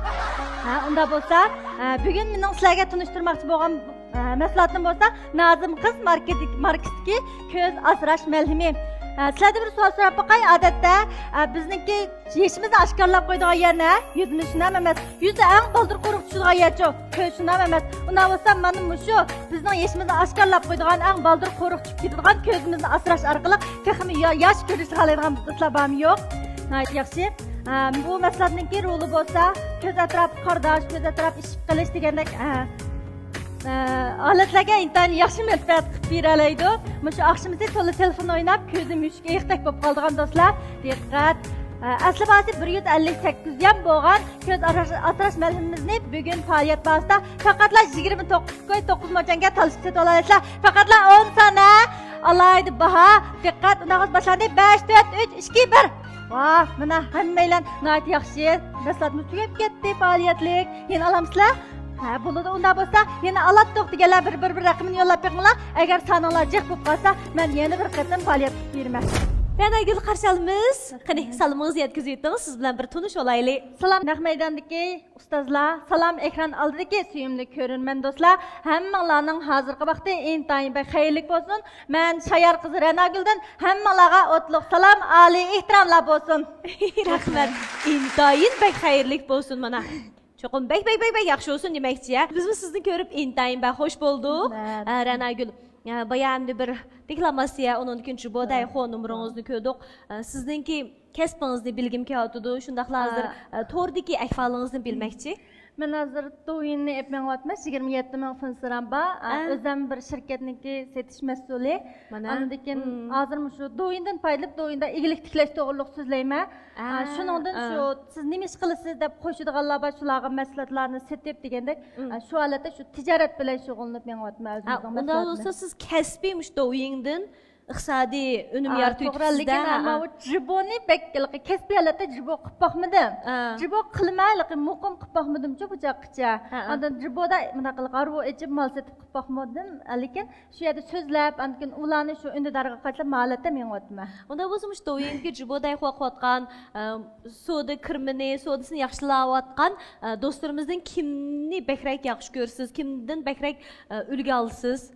ھە، ئۇنداق بولسا، ئە، بۈگۈن مېنىڭ سىلەرگە تونۇشتۇرماقچى بولغان، ئە، مەھسۇلاتىم بولسا نازىم قىز ماركىدىكى، ماركىسىدىكى كۆز ئاسراش مەلھىمى. ھە، سىلەردىن بىر سوئال سوراپ باقاي. ئادەتتە، ھە، بىزنىڭكى يېشىمىزنى ئاشكارىلاپ قويىدىغان يەر نە؟ يۈزىمىز شۇنداق ئەمەس. يۈز ئەڭ بالدۇر قورۇق چۈشىدىغان يەرچۇ؟ كۆز شۇنداق ئەمەس. ئۇنداق بولسا، مانا مۇشۇ بىزنىڭ يېشىمىزنى ئاشكارىلاپ قويىدىغان، ئەڭ بالدۇر قورۇق چۈشۈپ كېتىدىغان كۆزىمىزنى ئاسراش ئارقىلىق تېخىمۇ يا-، ياش كۆرۈنۈشنى خالايدىغان بىر زاتلار بارمۇ؟ يوق. ناھايىتى ياخشى. ھە، بۇ مەھسۇلاتنىڭكى رولى بولسا، كۆز ئەتراپى قارداش، كۆز ئەتراپى ئىششىپ قېلىش دېگەندەك، ھە، ھالەتلەرگە ئىنتايىن ياخشى مەنپەئەت قىلىپ بېرەلەيدۇ. مۇشۇ ئاخشىمىسى تولا تېلېفون ئويناپ، كۆزى مۈشۈك ئېيىقتەك بولۇپ قالىدىغان دوستلار، دىققەت! ئەسلى باھاسى بىر يۈز ئەللىك سەككىز يۈەن بولغان كۆز ئاسراش، ئاسراش مەلھىمىمىزنى بۈگۈن پائالىيەت باھاسىدا پەقەتلا يىگىرمە توققۇز كوي توققۇز مو چەنگە تالىشىپ سېتىۋالالايسىلەر. پەقەتلا ئون سانە. ئالاھىدە باھا. دىققەت، ئۇنداق بولسا باشلاندى. بەش، تۆت، ئۈچ، ئىككى، بىر. ۋاھ، مانا ھەممەيلەن ناھايىتى ياخشى مەھسۇلاتمۇ تۈگەپ كەتتى پائالىيەتلىك. يەنە ئالامسىلەر؟ ھە، بولىدۇ. ئۇنداق بولسا، يەنە ئالاتتۇق دېگەنلەر بىر، بىر، بىر رەقىمىنى يوللاپ بېقىڭلار. ئەگەر سانىڭلار جىق بولۇپ قالسا، مەن يەنە بىر قېتىم پائالىيەت قىلىپ بېرىمەن. رەناگۈل، قارشى ئالىمىز. قېنى، سالىمىڭىزنى يەتكۈزۈۋېتىڭ، سىز بىلەن بىر تونۇشۇۋالايلى. سالام، نەق مەيداندىكى ئۇستازلار، سالام، ئېكران ئالدىدىكى سۆيۈملۈك كۆرۈرمەن دوستلار، ھەممىڭلارنىڭ ھازىرقى ۋاقتى ئىنتايىن بەك خەيرلىك بولسۇن. مەن شايار قىزى رەناگۈلدىن ھەممىڭلارغا ئوتلۇق سالام، ئالىي ئېھتىراملار بولسۇن. رەھمەت. ئىنتايىن بەك خەيرلىك بولسۇن مانا. چوقۇم بەك، بەك، بەك، بەك ياخشى بولسۇن دېمەكچى، ھە. بىزمۇ سىزنى كۆرۈپ ئىنتايىن بەك خوش بولدۇق. رەھمەت. ئە، رەناگۈل، ئە، بايا ئەمدى بىر دېكلاماتسىيە، ئۇنىڭدىن كېيىن جىبو دەيخو نومۇرىڭىزنى كۆردۇق. ئە، سىزنىڭكى كەسپىڭىزنى بىلگۈم كېلىۋاتىدۇ. شۇنداقلا ھازىر، ھە، ئە، توردىكى ئەھۋالىڭىزنى بىلمەكچى. مەن ھازىر دوۋيىننى ئېلىپ مېڭىۋاتىمەن. يىگىرمە يەتتە مىڭ فىنسىرام بار. ئە، ھە. ئۆزۈم بىر شىركەتنىڭكى سېتىش مەسئۇلى. مانا. ئاندىن كېيىن ھازىر مۇشۇ دوۋيىندىن پايدىلىنىپ، دوۋيىندا ئىگىلىك تىكلەش توغرۇلۇق سۆزلەيمەن. ئە، ئە، شۇنىڭدىن ئە. شۇ، سىز نېمە ئىش قىلىسىز دەپ قوشىدىغانلار بار، شۇلارغا مەھسۇلاتلارنى سېتىپ دېگەندەك، ئە، شۇ ھالەتتە شۇ تىجارەت بىلەن شۇغۇللىنىپ مېڭىۋاتىمەن ئە، ئۆزىمىزنىڭ ئۇنداق مەھسۇلاتىنى. بولسا سىز كەسپىي مۇشۇ دوۋيىندىن ئىقتىسادىي ئۈنۈم ئا، يارىتىۋېتىپسىز-دە، توغرا، لېكىن ھە، ھە. ماۋۇ جىبونى بەك ھېلىقى كەسپىي ھالەتتە جىبو قىلىپ باقمىدىم. ھە. جىبو قىلىمەن، ھېلىقى مۇقىم قىلىپ باقمىدىمچۇ بۇ چاغقىچە. ھە، ھە. ئاندىن جىبودا مۇنداق ھارۋا ئېچىپ، مال سېتىپ قىلىپ باقمىدىم. لېكىن شۇ يەردە سۆزلەپ، ئاندىن كېيىن ئۇلارنى شۇ ئۈندىدارغا قاچىلاپ، مۇ ھالەتتە مېڭىۋاتىمەن. ئۇنداق بولسا مۇشۇ دوۋيىنكى جىبو دەيخۇا قىلىۋاتقان، ئە، سودا كىرىمىنى، سودىسىنى ياخشىلاۋاتقان، ئە، دوستلىرىمىزدىن كىمنى بەكرەك ياخشى كۆرىسىز، كىمدىن بەكرەك، ئە، ئۈلگە ئالىسىز؟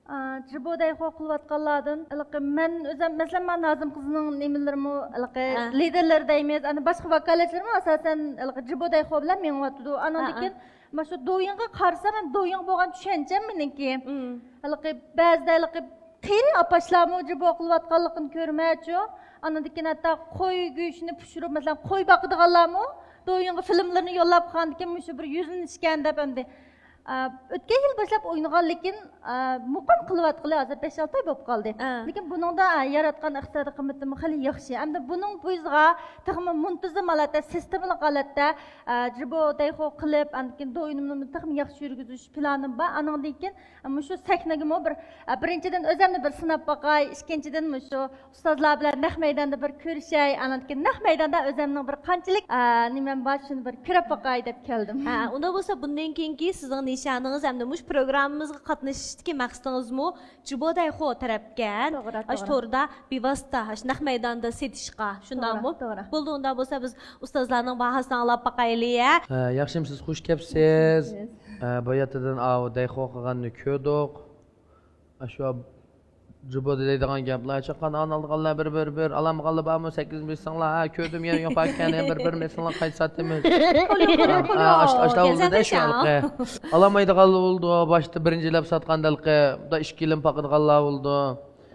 ئا، جىبو دەيخۇا قىلىۋاتقانلاردىن، ھېلىقى مەن ئۆزۈم، مەسىلەن، مانا نازىم قىزنىڭ نېمىلىرىمۇ، ھېلىقى ئا. لىدېرلىرى دەيمىز، ئەنە باشقا ۋاكالەتچىلىرىمۇ ئاساسەن ھېلىقى جىبو دەيخۇا بىلەن مېڭىۋاتىدۇ. ئانىڭدىن ئا، ئا. كېيىن مانا شۇ دوۋيىنغا قارىسام، مەن دوۋيىنغا بولغان چۈشەنچەم مېنىڭكى. مم. ھېلىقى بەزىدە ھېلىقى قېرى ئاپاشلارمۇ جىبو قىلىۋاتقانلىقىنى كۆرمەنچۇ. ئانىڭدىن كېيىن ھەتتا قوي گۆشىنى پىشۇرۇپ، مەسىلەن، قوي باقىدىغانلارمۇ دوۋيىنغا فىلىملىرىنى يوللاپ قالغاندىكىن مۇشۇ بىر يۈزلىنىشكەن دەپ ئەمدى. ئا، ئۆتكەن يىل باشلاپ ئوينىغان، لېكىن، ئا، مۇقىم قىلىۋاتقىلى ھازىر بەش-ئالتە ئاي بولۇپ قالدى. ئا. لېكىن بۇنىڭدا، ئا، ياراتقان ئىقتىسادىي قىممىتىمۇ خېلى ياخشى. ئەمدى بۇنىڭ بويىسىغا تېخىمۇ مۇنتىزىم ھالەتتە، سىستېمىلىق ھالەتتە، ئا، جىبو دەيخۇ قىلىپ، ئاندىن كېيىن دوۋيىنىمنى تېخىمۇ ياخشى يۈرگۈزۈش پىلانىم بار. ئانىڭدىن كېيىن مۇشۇ سەھنىگىمۇ بىر، ئا، بىرىنچىدىن، ئۆزۈمنى بىر سىناپ باقاي، ئىككىنچىدىن، مۇشۇ ئۇستازلار بىلەن نەق مەيداندا بىر كۆرۈشەي، ئاندىن كېيىن نەق مەيداندا ئۆزۈمنىڭ بىر قانچىلىك، ئا، نېمەم بار، شۇنى بىر كۆرۈپ باقاي دەپ كەلدىم. ھە، ئۇنداق بولسا بۇندىن كېيىنكى سىزنىڭ نىشانىڭىز ھەمدە مۇشۇ پروگراممىمىزغا قاتنىشىشتىكى مەقسىتىڭىزمۇ جىبو دەيخۇ تەرەپكەن. توغرا، ئاشۇ توغرا. توردا بىۋاسىتە، ئاشۇ نەق مەيداندا سېتىشقا، شۇنداقمۇ؟ توغرا، توغرا. بولدى، ئۇنداق بولسا بىز ئۇستازلارنىڭ باھاسىنى ئاڭلاپ باقايلى، ھە؟ ھە، ياخشىمۇسىز، خوش كەپسىز. خوش كەپسىز. ھە، باياتىدىن ئاۋۇ دەيخۇ قىلغاننى كۆردۇق. ئاشۇ جۇبۇ دەيدىغان گەپلەر، چاققان ئالالىغانلار بىر، بىر، بىر، ئالالمىغانلار بارمۇ؟ سەككىز بېسىڭلار، ھە، كۆردۈم، يەنە يوق ئىكەن، يەنە بىر، بىر بېسىڭلار، قايتا ساتىمىز. قولۇڭ، قولۇڭ، قولۇڭ. ھە، ئاشتا، ئاشتا بولدى-دە شۇ ھېلىقى. ئالالمايدىغانلار بولدى، باشتا بىرىنچىلەپ ساتقاندا ھېلىقى، بۇدا ئىككىلىنىپ باقىدىغانلار بولدى.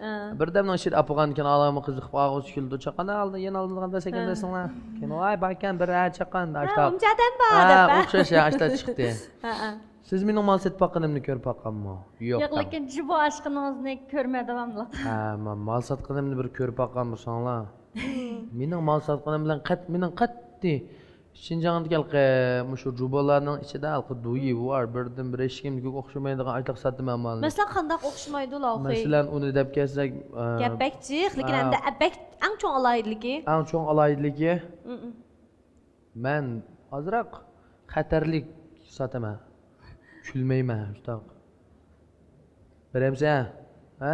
ھە. بىردەمنىڭ ئىچىدە ئاپىغاندىكىن ئالالماي قىزىقىپ ئاغۇزى كۈلدى، چاققان ئالدى، يەنە ئالىدىغاندا سەككىز بېسىڭلار. كېيىن، ۋاي، باركەن، بىر، ھە، چاققان، ھە، ئاشتا. ئۇنچە ئادەم بار، ھە، دەپ، ھە. ئوخشاش، ھە، ئاشتا چىقتى. ھە، ھە. سىز مېنىڭ مال سېتىپ باققىنىمنى كۆرۈپ باققانمۇ؟ يوق، يوق، لېكىن جىبو ئاچقىنىڭىزنى كۆرمە داۋاملىق. ھە، ما-، مال ساتقىنىمنى بىر كۆرۈپ باققان بولساڭلار. مېنىڭ مال ساتقىنىم بىلەن قەت-، مېنىڭ قەتئىي شىنجاڭدىكى ھېلىقى مۇشۇ جۇبولارنىڭ ئىچىدە ھېلىكى دويى بار، بىردىن بىر ھېچكىمگە ئوخشىمايدىغان ئاشلىق ساتىمەن مالنى. مەسىلەن، قانداق ئوخشىمايدۇ، لاۋخۇي؟ مەسىلەن، ئۇنى دەپ كەلسەك، ئە، گەپبەك جىق، لېكىن ئە، ئەمدى ئە، بەك ئەڭ چوڭ ئالاھىدىلىكى. ئەڭ چوڭ ئالاھىدىلىكى؟ مم. مەن ئازراق خەتەرلىك ساتىمەن. كۈلمەيمەن، شۇنداق. بېرەمسەن؟ ھە؟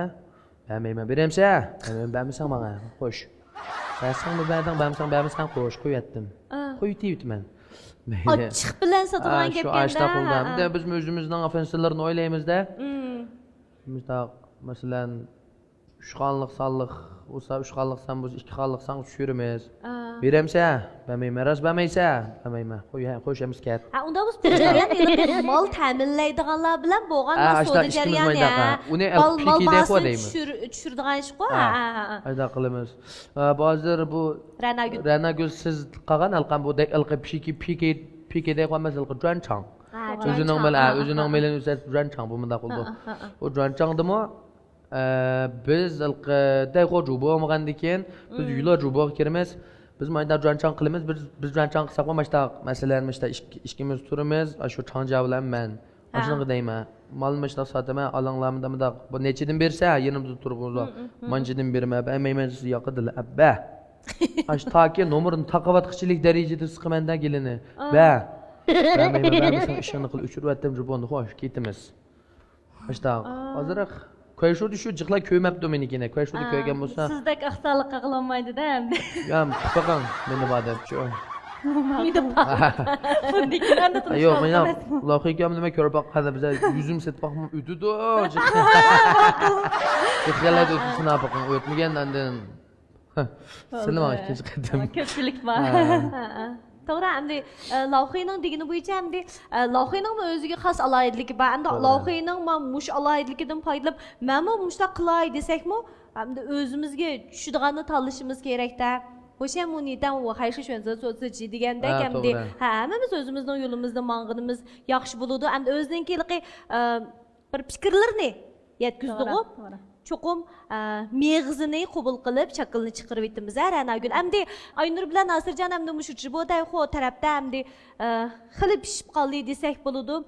بەرمەيمەن. بېرەمسەن؟ بەرمەيمەن. بەرمىسەڭ ماڭا. خوش. بەرسەڭمۇ بەردىڭ، بەرمىسەڭ، بەرمىسەڭ، خوش. قويۇۋەتتىم. ئا. قويۇۋېتىمەن. ئاچچىق بىلەن ساتىدىغان گەپكەن-دە. ئاشۇنداق بولدى. ھە، ھە. بىز ئۆزىمىزنىڭ فىنسىلىرىنى ئويلايمىز-دە. مم. مۇشۇنداق، مەسىلەن، ئۈچ ئۈچ خانلىق سانلىق بولسا، ئۈچ خانلىق سان بولسا، ئىككى خانلىق سانغا چۈشۈرىمىز. ئا. بېرەمسە؟ بەرمەيمەن. راست بەرمەيسە؟ بەرمەيمەن. قوي، ھە، قوي، شەمسكەت. ھە، ئۇنداق بولسا، بۇ جەريان ھېلىقى مال تەمىنلەيدىغانلار بىلەن بولغان ھە، مال ئاشۇنداق سودا ئىككىمىز جەريانى، مايداق، ھە. ھە. ئۇنى مال، مال پىكىدە باھاسىنى قويدايمىز. چۈشۈر-، چۈشۈرىدىغان ئىش قو. ھە، ھە، ھە، ھە. ئاشۇنداق قىلىمىز. ئا، بۇ ھازىر بۇ رەناگۈل. رەناگۈل، سىز قالغان ھېلىقى بۇ دەي-، ھېلىقى پىكى، پىكى، پىكى دەي قويماس، ھېلىقى جۇەنچاڭ. ھە، ئۆزىنىڭ جۇەنچاڭ. بىلەن، ھە، ھە، ئۆزىنىڭ ھە. مېلىنى ئۆسەپ جۇەنچاڭ، بۇ مۇنداق بولىدۇ. ھە، ھە، ھە، ھە. ئۇ جۇەنچاڭدىمۇ ئە، بىز ھېلىقى دەيخو جۇبو بولمىغاندىن كېيىن، بىز مم. يۇلا جۇبوغا كىرىمىز. بىز مايدا جۇەنچاڭ قىلىمىز. بىز، بىز جۇەنچاڭ قىلساق، ماشتا مەسىلەن، ماشتا ئىككى، ئىككىمىز تۇرىمىز. ئاشۇ چاڭجيا بىلەن مەن. ھە. ئاشۇنىڭغا دەيمەن. مال ماشتا ساتىمەن، ئالاڭلارمۇ مۇنداق. بۇ نەچچىدىن بېرسە، يېنىمدا تۇرغۇزۇپ. مم، مم، مم. مانچىدىن بېرىمەن، بەرمەيمەن، سىز ياقىدىلا. ئەببە. ئاشۇ تاكى نومۇرنى تاقىۋاتقۇچىلىك دەرىجىدە سىقىمەن-دە گېلىنى. ئا. بە. بەرمەيمەن، بەرمىسەڭ ئىشىڭنى قىل، ئۆچۈرۈۋەتتىم، جۇبونى. خوش، كېتىمىز. ئاشتا، ئا. ئازراق كويشۇدا شۇ جىقلا كۆرمەپتۇ مېنىكىنى. كويشۇدا ئا، كۆرگەن بولسا. سىزدەك ئاقساقلىق قىلالمايدۇ-دە ئەمدى. يا، تۇتۇپ باقىڭ، مېنى بار دەپچۇ. مېنى بار. بۇندىن كېيىن ئەمدى ھە، يوق، تونۇشقان مېنىڭ ئەمەسمۇ؟ لوخىكام نېمە كۆرۈپ باققاندا بىزە يۈزۈم سېتىپ باقمىغان ئۆتىدۇ. جىق. جىق يەرلەردە ئۆتۈپ سىناپ باقىڭ، ئۆتمىگەن ئاندىن. سىلى ماڭا ئىككىنچى قېتىم. كۆپچىلىك بار. ھە. ھە، ھە. توغرا، ئەمدى، ئە، لاۋخۇينىڭ دېگىنى بويىچە ئەمدى، ئە، لاۋخۇينىڭمۇ ئۆزىگە خاس ئالاھىدىلىكى بار. ئەمدى توغرا. لاۋخۇينىڭ ما-، مۇشۇ ئالاھىدىلىكىدىن پايدىلىنىپ، مەنمۇ مۇشۇنداق قىلاي دېسەكمۇ، ئەمدى ئۆزىمىزگە چۈشىدىغاننى تاللىشىمىز كېرەكتە. 我先母你，但我还是选择做自己 دېگەندەك، ھە، ئەمدى، توغرا. ھە، ھەممىمىز ئۆزىمىزنىڭ يولىمىزدا ماڭغىنىمىز ياخشى بولىدۇ. ئەمدى ئۆزىنىڭكى ھېلىقى، ئە، بىر پىكىرلىرىنى يەتكۈزدىغۇ. توغرا، توغرا. چوقۇم، ئە، مېغىزىنى قوبۇل قىلىپ، شاكىلىنى چىقىرىۋېتىمىز، ھە، رەناگۈل. ئەمدى ئاينۇر بىلەن ناسىرجان ئەمدى مۇشۇ جىبو دەيخو تەرەپتە ئەمدى، ئە، خېلى پىشىپ قالدى دېسەك بولىدۇ.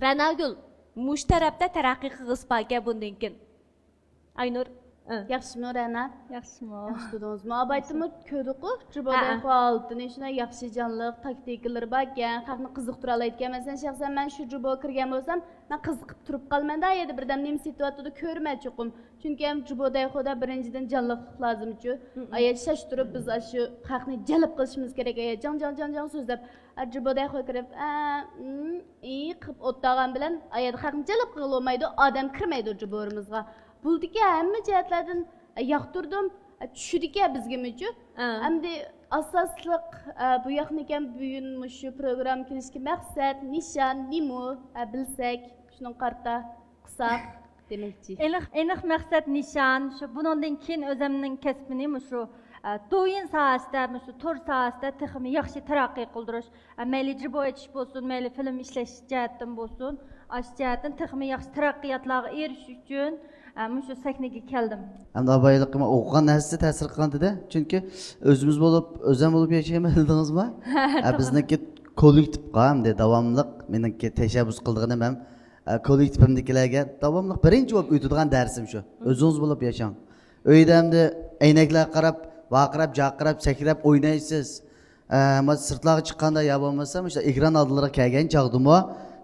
رەناگۈل، مۇشۇ تەرەپتە تەرەققىي قىلغۇسى باركەن بۇندىن كېيىن. ئاينۇر. ئە. ياخشىمۇ، رەنا؟ ياخشىمۇ؟ ياخشى تۇردىڭىزمۇ؟ ئاۋايتىمۇ كۆردۇققۇ، جىبو ھە، ھە. دەيخو ھالىتىنى شۇنداق ياخشى جانلىق، تاكتىكىلىرى باركەن، خەقنى قىزىقتۇرالايدىكەن. مەسىلەن، شەخسەن مەن شۇ جىبوغا كىرگەن بولسام، مەن قىزىقىپ تۇرۇپ قالىمەن-دە، ئايەردە بىردەم نېمە سېتىۋاتىدۇ كۆرىمەن چوقۇم. چۈنكى ھەم جىبو دەيخودا بىرىنچىدىن جانلىقلىق لازىمچۇ. مم. ئايەردە شاشتۇرۇپ بىز ئاشۇ خەقنى جەلپ قىلىشىمىز كېرەك. ئايەردە جاڭ، جاڭ، جاڭ، جاڭ سۆزلەپ، ئە، جىبو دەيخو كىرىپ، ئە، ئىم، ئى، قىلىپ ئولتۇرغان بىلەن ئايەردە خەقنى جەلپ قىلغىلى بولمايدۇ، ئادەم كىرمەيدۇ جىبورىمىزغا. بولىدىكەن، ھەممە جەھەتلەردىن، ئە، ياقتۇردۇم. ئە، چۈشىدىكەن بىزگىمۇچۇ. ئا. ئەمدى ئاساسلىق، ئە، بۇ ياقنىكەن بۈگۈن مۇشۇ پروگرامما كېلىشكە مەقسەت، نىشان نېمە، ئە، بىلسەك، شۇنىڭغا قارىتا قىلساق دېمەكچى. ئېنىق، ئېنىق مەقسەت، نىشان شۇ. بۇنىڭدىن كېيىن ئۆزۈمنىڭ كەسپىنى مۇشۇ، ئە، دويىن ساھەسىدە، مۇشۇ تور ساھەسىدە تېخىمۇ ياخشى تەرەققىي قىلدۇرۇش. ئە، مەيلى جىبو ئېچىش بولسۇن، مەيلى فىلىم ئىشلەش جەھەتتىن بولسۇن، ئاشۇ جەھەتتىن تېخىمۇ ياخشى تەرەققىياتلارغا ئېرىشىش ئۈچۈن، ئە، مۇشۇ سەھنىگە كەلدىم. ئەمدى ئاۋايلىقىما ئوقۇغان نەرسىسى تەسىر قىلغانتىدە. چۈنكى ئۆزىمىز بولۇپ، ئۆزەم بولۇپ ياشايمەن دېدىڭىزما؟ ئە، بىزنىڭكى كوللېكتىپقا ئەمدى داۋاملىق مېنىڭكى تەشەببۇس قىلىدىغىنىم ھەم، ئە، كوللېكتىپىمدىكىلەرگە داۋاملىق بىرىنچى بولۇپ ئۆتىدىغان دەرسىم شۇ. مم. ئۆزىڭىز بولۇپ ياشاڭ. ئۆيدە ئەمدى ئەينەكلەرگە قاراپ، ۋارقىراپ، جارقىراپ، سەكرەپ ئوينايسىز. ئە، ما-، سىرتلارغا چىققاندا يا بولمىسا مۇشۇ ئېكران ئالدىلىرىغا كەلگەن چاغدىمۇ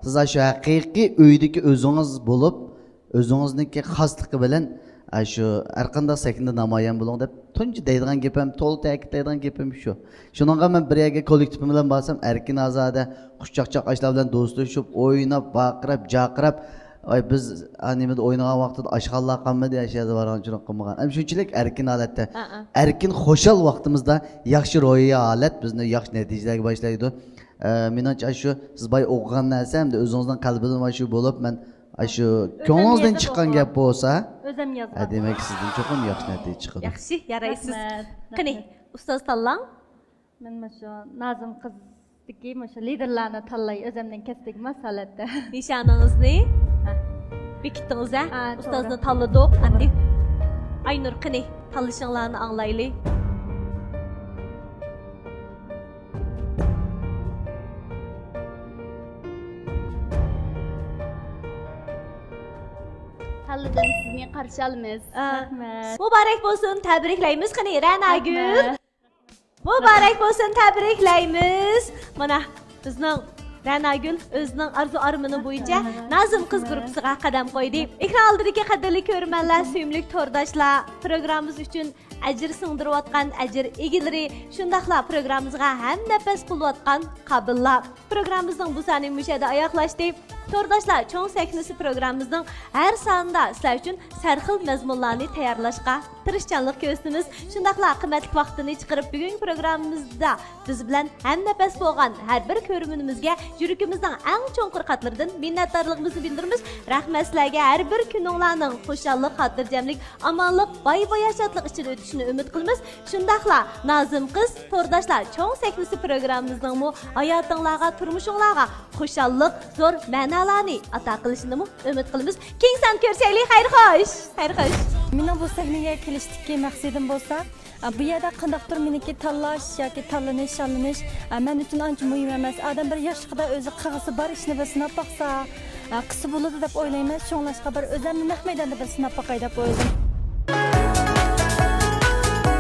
سىز ئاشۇ ھەقىقىي ئۆيدىكى ئۆزىڭىز بولۇپ، ئۆزىڭىزنىڭكى خاسلىقى بىلەن، ئاشۇ ھەرقانداق سەھنىدە نامايان بولۇڭ دەپ تۇنجى دەيدىغان گېپىم، تولا تەكىتلەيدىغان گېپىم شۇ. شۇنىڭغا مەن بىر يەرگە كوللېكتىپىم بىلەن بارسام، ئەركىن ئازادە، خۇشچاقچاق ئاشۇلار بىلەن دوستلىشىپ، ئويناپ، ۋارقىراپ، جارقىراپ، ئاي، بىز، ئا، نېمىدە ئوينىغان ۋاقتىدا ئاشخانىلار قالمىدى، ئاشۇ يەردە بارغانچىلىك قىلمىغان. ئەمدى شۇنچىلىك ئەركىن ھالەتتە، ئا، ئا. ئەركىن، خۇشال ۋاقتىمىزدا ياخشى روھىي ھالەت بىزنى ياخشى نەتىجىلەرگە باشلايدۇ. ئە، مېنىڭچە، ئاشۇ سىز بايا ئوقۇغان نەرسە ئەمدى ئۆزىڭىزنىڭ قەلبىدىن ئاشۇ بولۇپ، مەن ئاشۇ ئۆزۈم كۆڭلىڭىزدىن يېزىپ چىققان ئوقۇغان. گەپ بولسا، ئۆزۈم يازغان. ئە، دېمەك، سىزدىن چوقۇم ياخشى نەتىجە چىقىدۇ. ياخشى، يارايسىز. رەھمەت، قېنى، رەھمەت. ئۇستاز تاللاڭ. مەن مۇشۇ نازىم قىزدىكى مۇشۇ لىدېرلارنى تاللاي، ئۆزۈمنىڭ كەسپىگە ماس ھالەتتە. نىشانىڭىزنى ھە. بېكىتتىڭىز، ھە؟ ھە، ئۇستازنى توغرا. تاللىدۇق. توغرا. ئەمدى ئاينۇر، قېنى، تاللىشىڭلارنى ئاڭلايلى. تاللىدىم، سىزنى قارشى ئالىمىز. رەھمەت. مۇبارەك بولسۇن، تەبرىكلەيمىز. قېنى، رەناگۈل. رەھمەت. مۇبارەك بولسۇن، تەبرىكلەيمىز. مانا، بىزنىڭ رەناگۈل ئۆزىنىڭ ئارزۇ ئارمىنى بويىچە نازىم قىز گۇرۇپپىسىغا قەدەم قويدى. ئېكران ئالدىدىكى قەدىرلىك كۆرۈرمەنلەر، سۆيۈملۈك تورداشلار، پروگراممىمىز ئۈچۈن ئەجىر سىڭدۈرۈۋاتقان ئەجىر ئىگىلىرى، شۇنداقلا پروگراممىمىزغا ھەمنەپەس قوللاۋاتقان قابىللار. پروگراممىمىزنىڭ بۇ سانى مۇشۇ يەردە ئاياغلاشتى. تورداشلار چوڭ سەھنىسى پروگراممىمىزنىڭ ھەر سانىدا سىلەر ئۈچۈن سەرخىل مەزمۇنلارنى تەييارلاشقا تىرىشچانلىق كۆرسىتىمىز. شۇنداقلا قىممەتلىك ۋاقتىنى چىقىرىپ، بۈگۈنكى پروگراممىمىزدا بىز بىلەن ھەمنەپەس بولغان ھەر بىر كۆرۈرمىنىمىزگە يۈرىكىمىزنىڭ ئەڭ چوڭقۇر قاتلىرىدىن مىننەتدارلىقىمىزنى بىلدۈرىمىز. رەھمەت سىلەرگە، ھەر بىر كۈنۈڭلارنىڭ خۇشاللىق، خاتىرجەملىك، ئامانلىق، باي-باياشاتلىق ئىچىدە ئۆتۈشىنى ئۈمىد قىلىمىز. شۇنداقلا نازىم قىز، تورداشلار چوڭ سەھنىسى پروگراممىمىزنىڭمۇ ھاياتىڭلارغا، تۇرمۇشۇڭلارغا خۇشاللىق، زور مەنالارنى ئاتا قىلىشىنىمۇ ئۈمىد قىلىمىز. كېيىن سان كۆرۈشەيلى. خەير خوش، خەير خوش. مېنىڭ بۇ سەھنىگە كېلىشتىكى مەقسىتىم بولسا، ئا، بۇ يەردە قانداقتۇر مېنىڭكى تاللاش ياكى تاللىنىش، شاللىنىش، ئا، مەن ئۈچۈن ئانچە مۇھىم ئەمەس. ئادەم بىر ياشلىقىدا ئۆزى قىلغۇسى بار ئىشنى بىر سىناپ باقسا، ئا، قىلسا بولىدۇ دەپ ئويلايمەن. شۇڭلاشقا بىر ئۆزۈمنى نەق مەيداندا بىر سىناپ باقاي دەپ ئويلىدىم.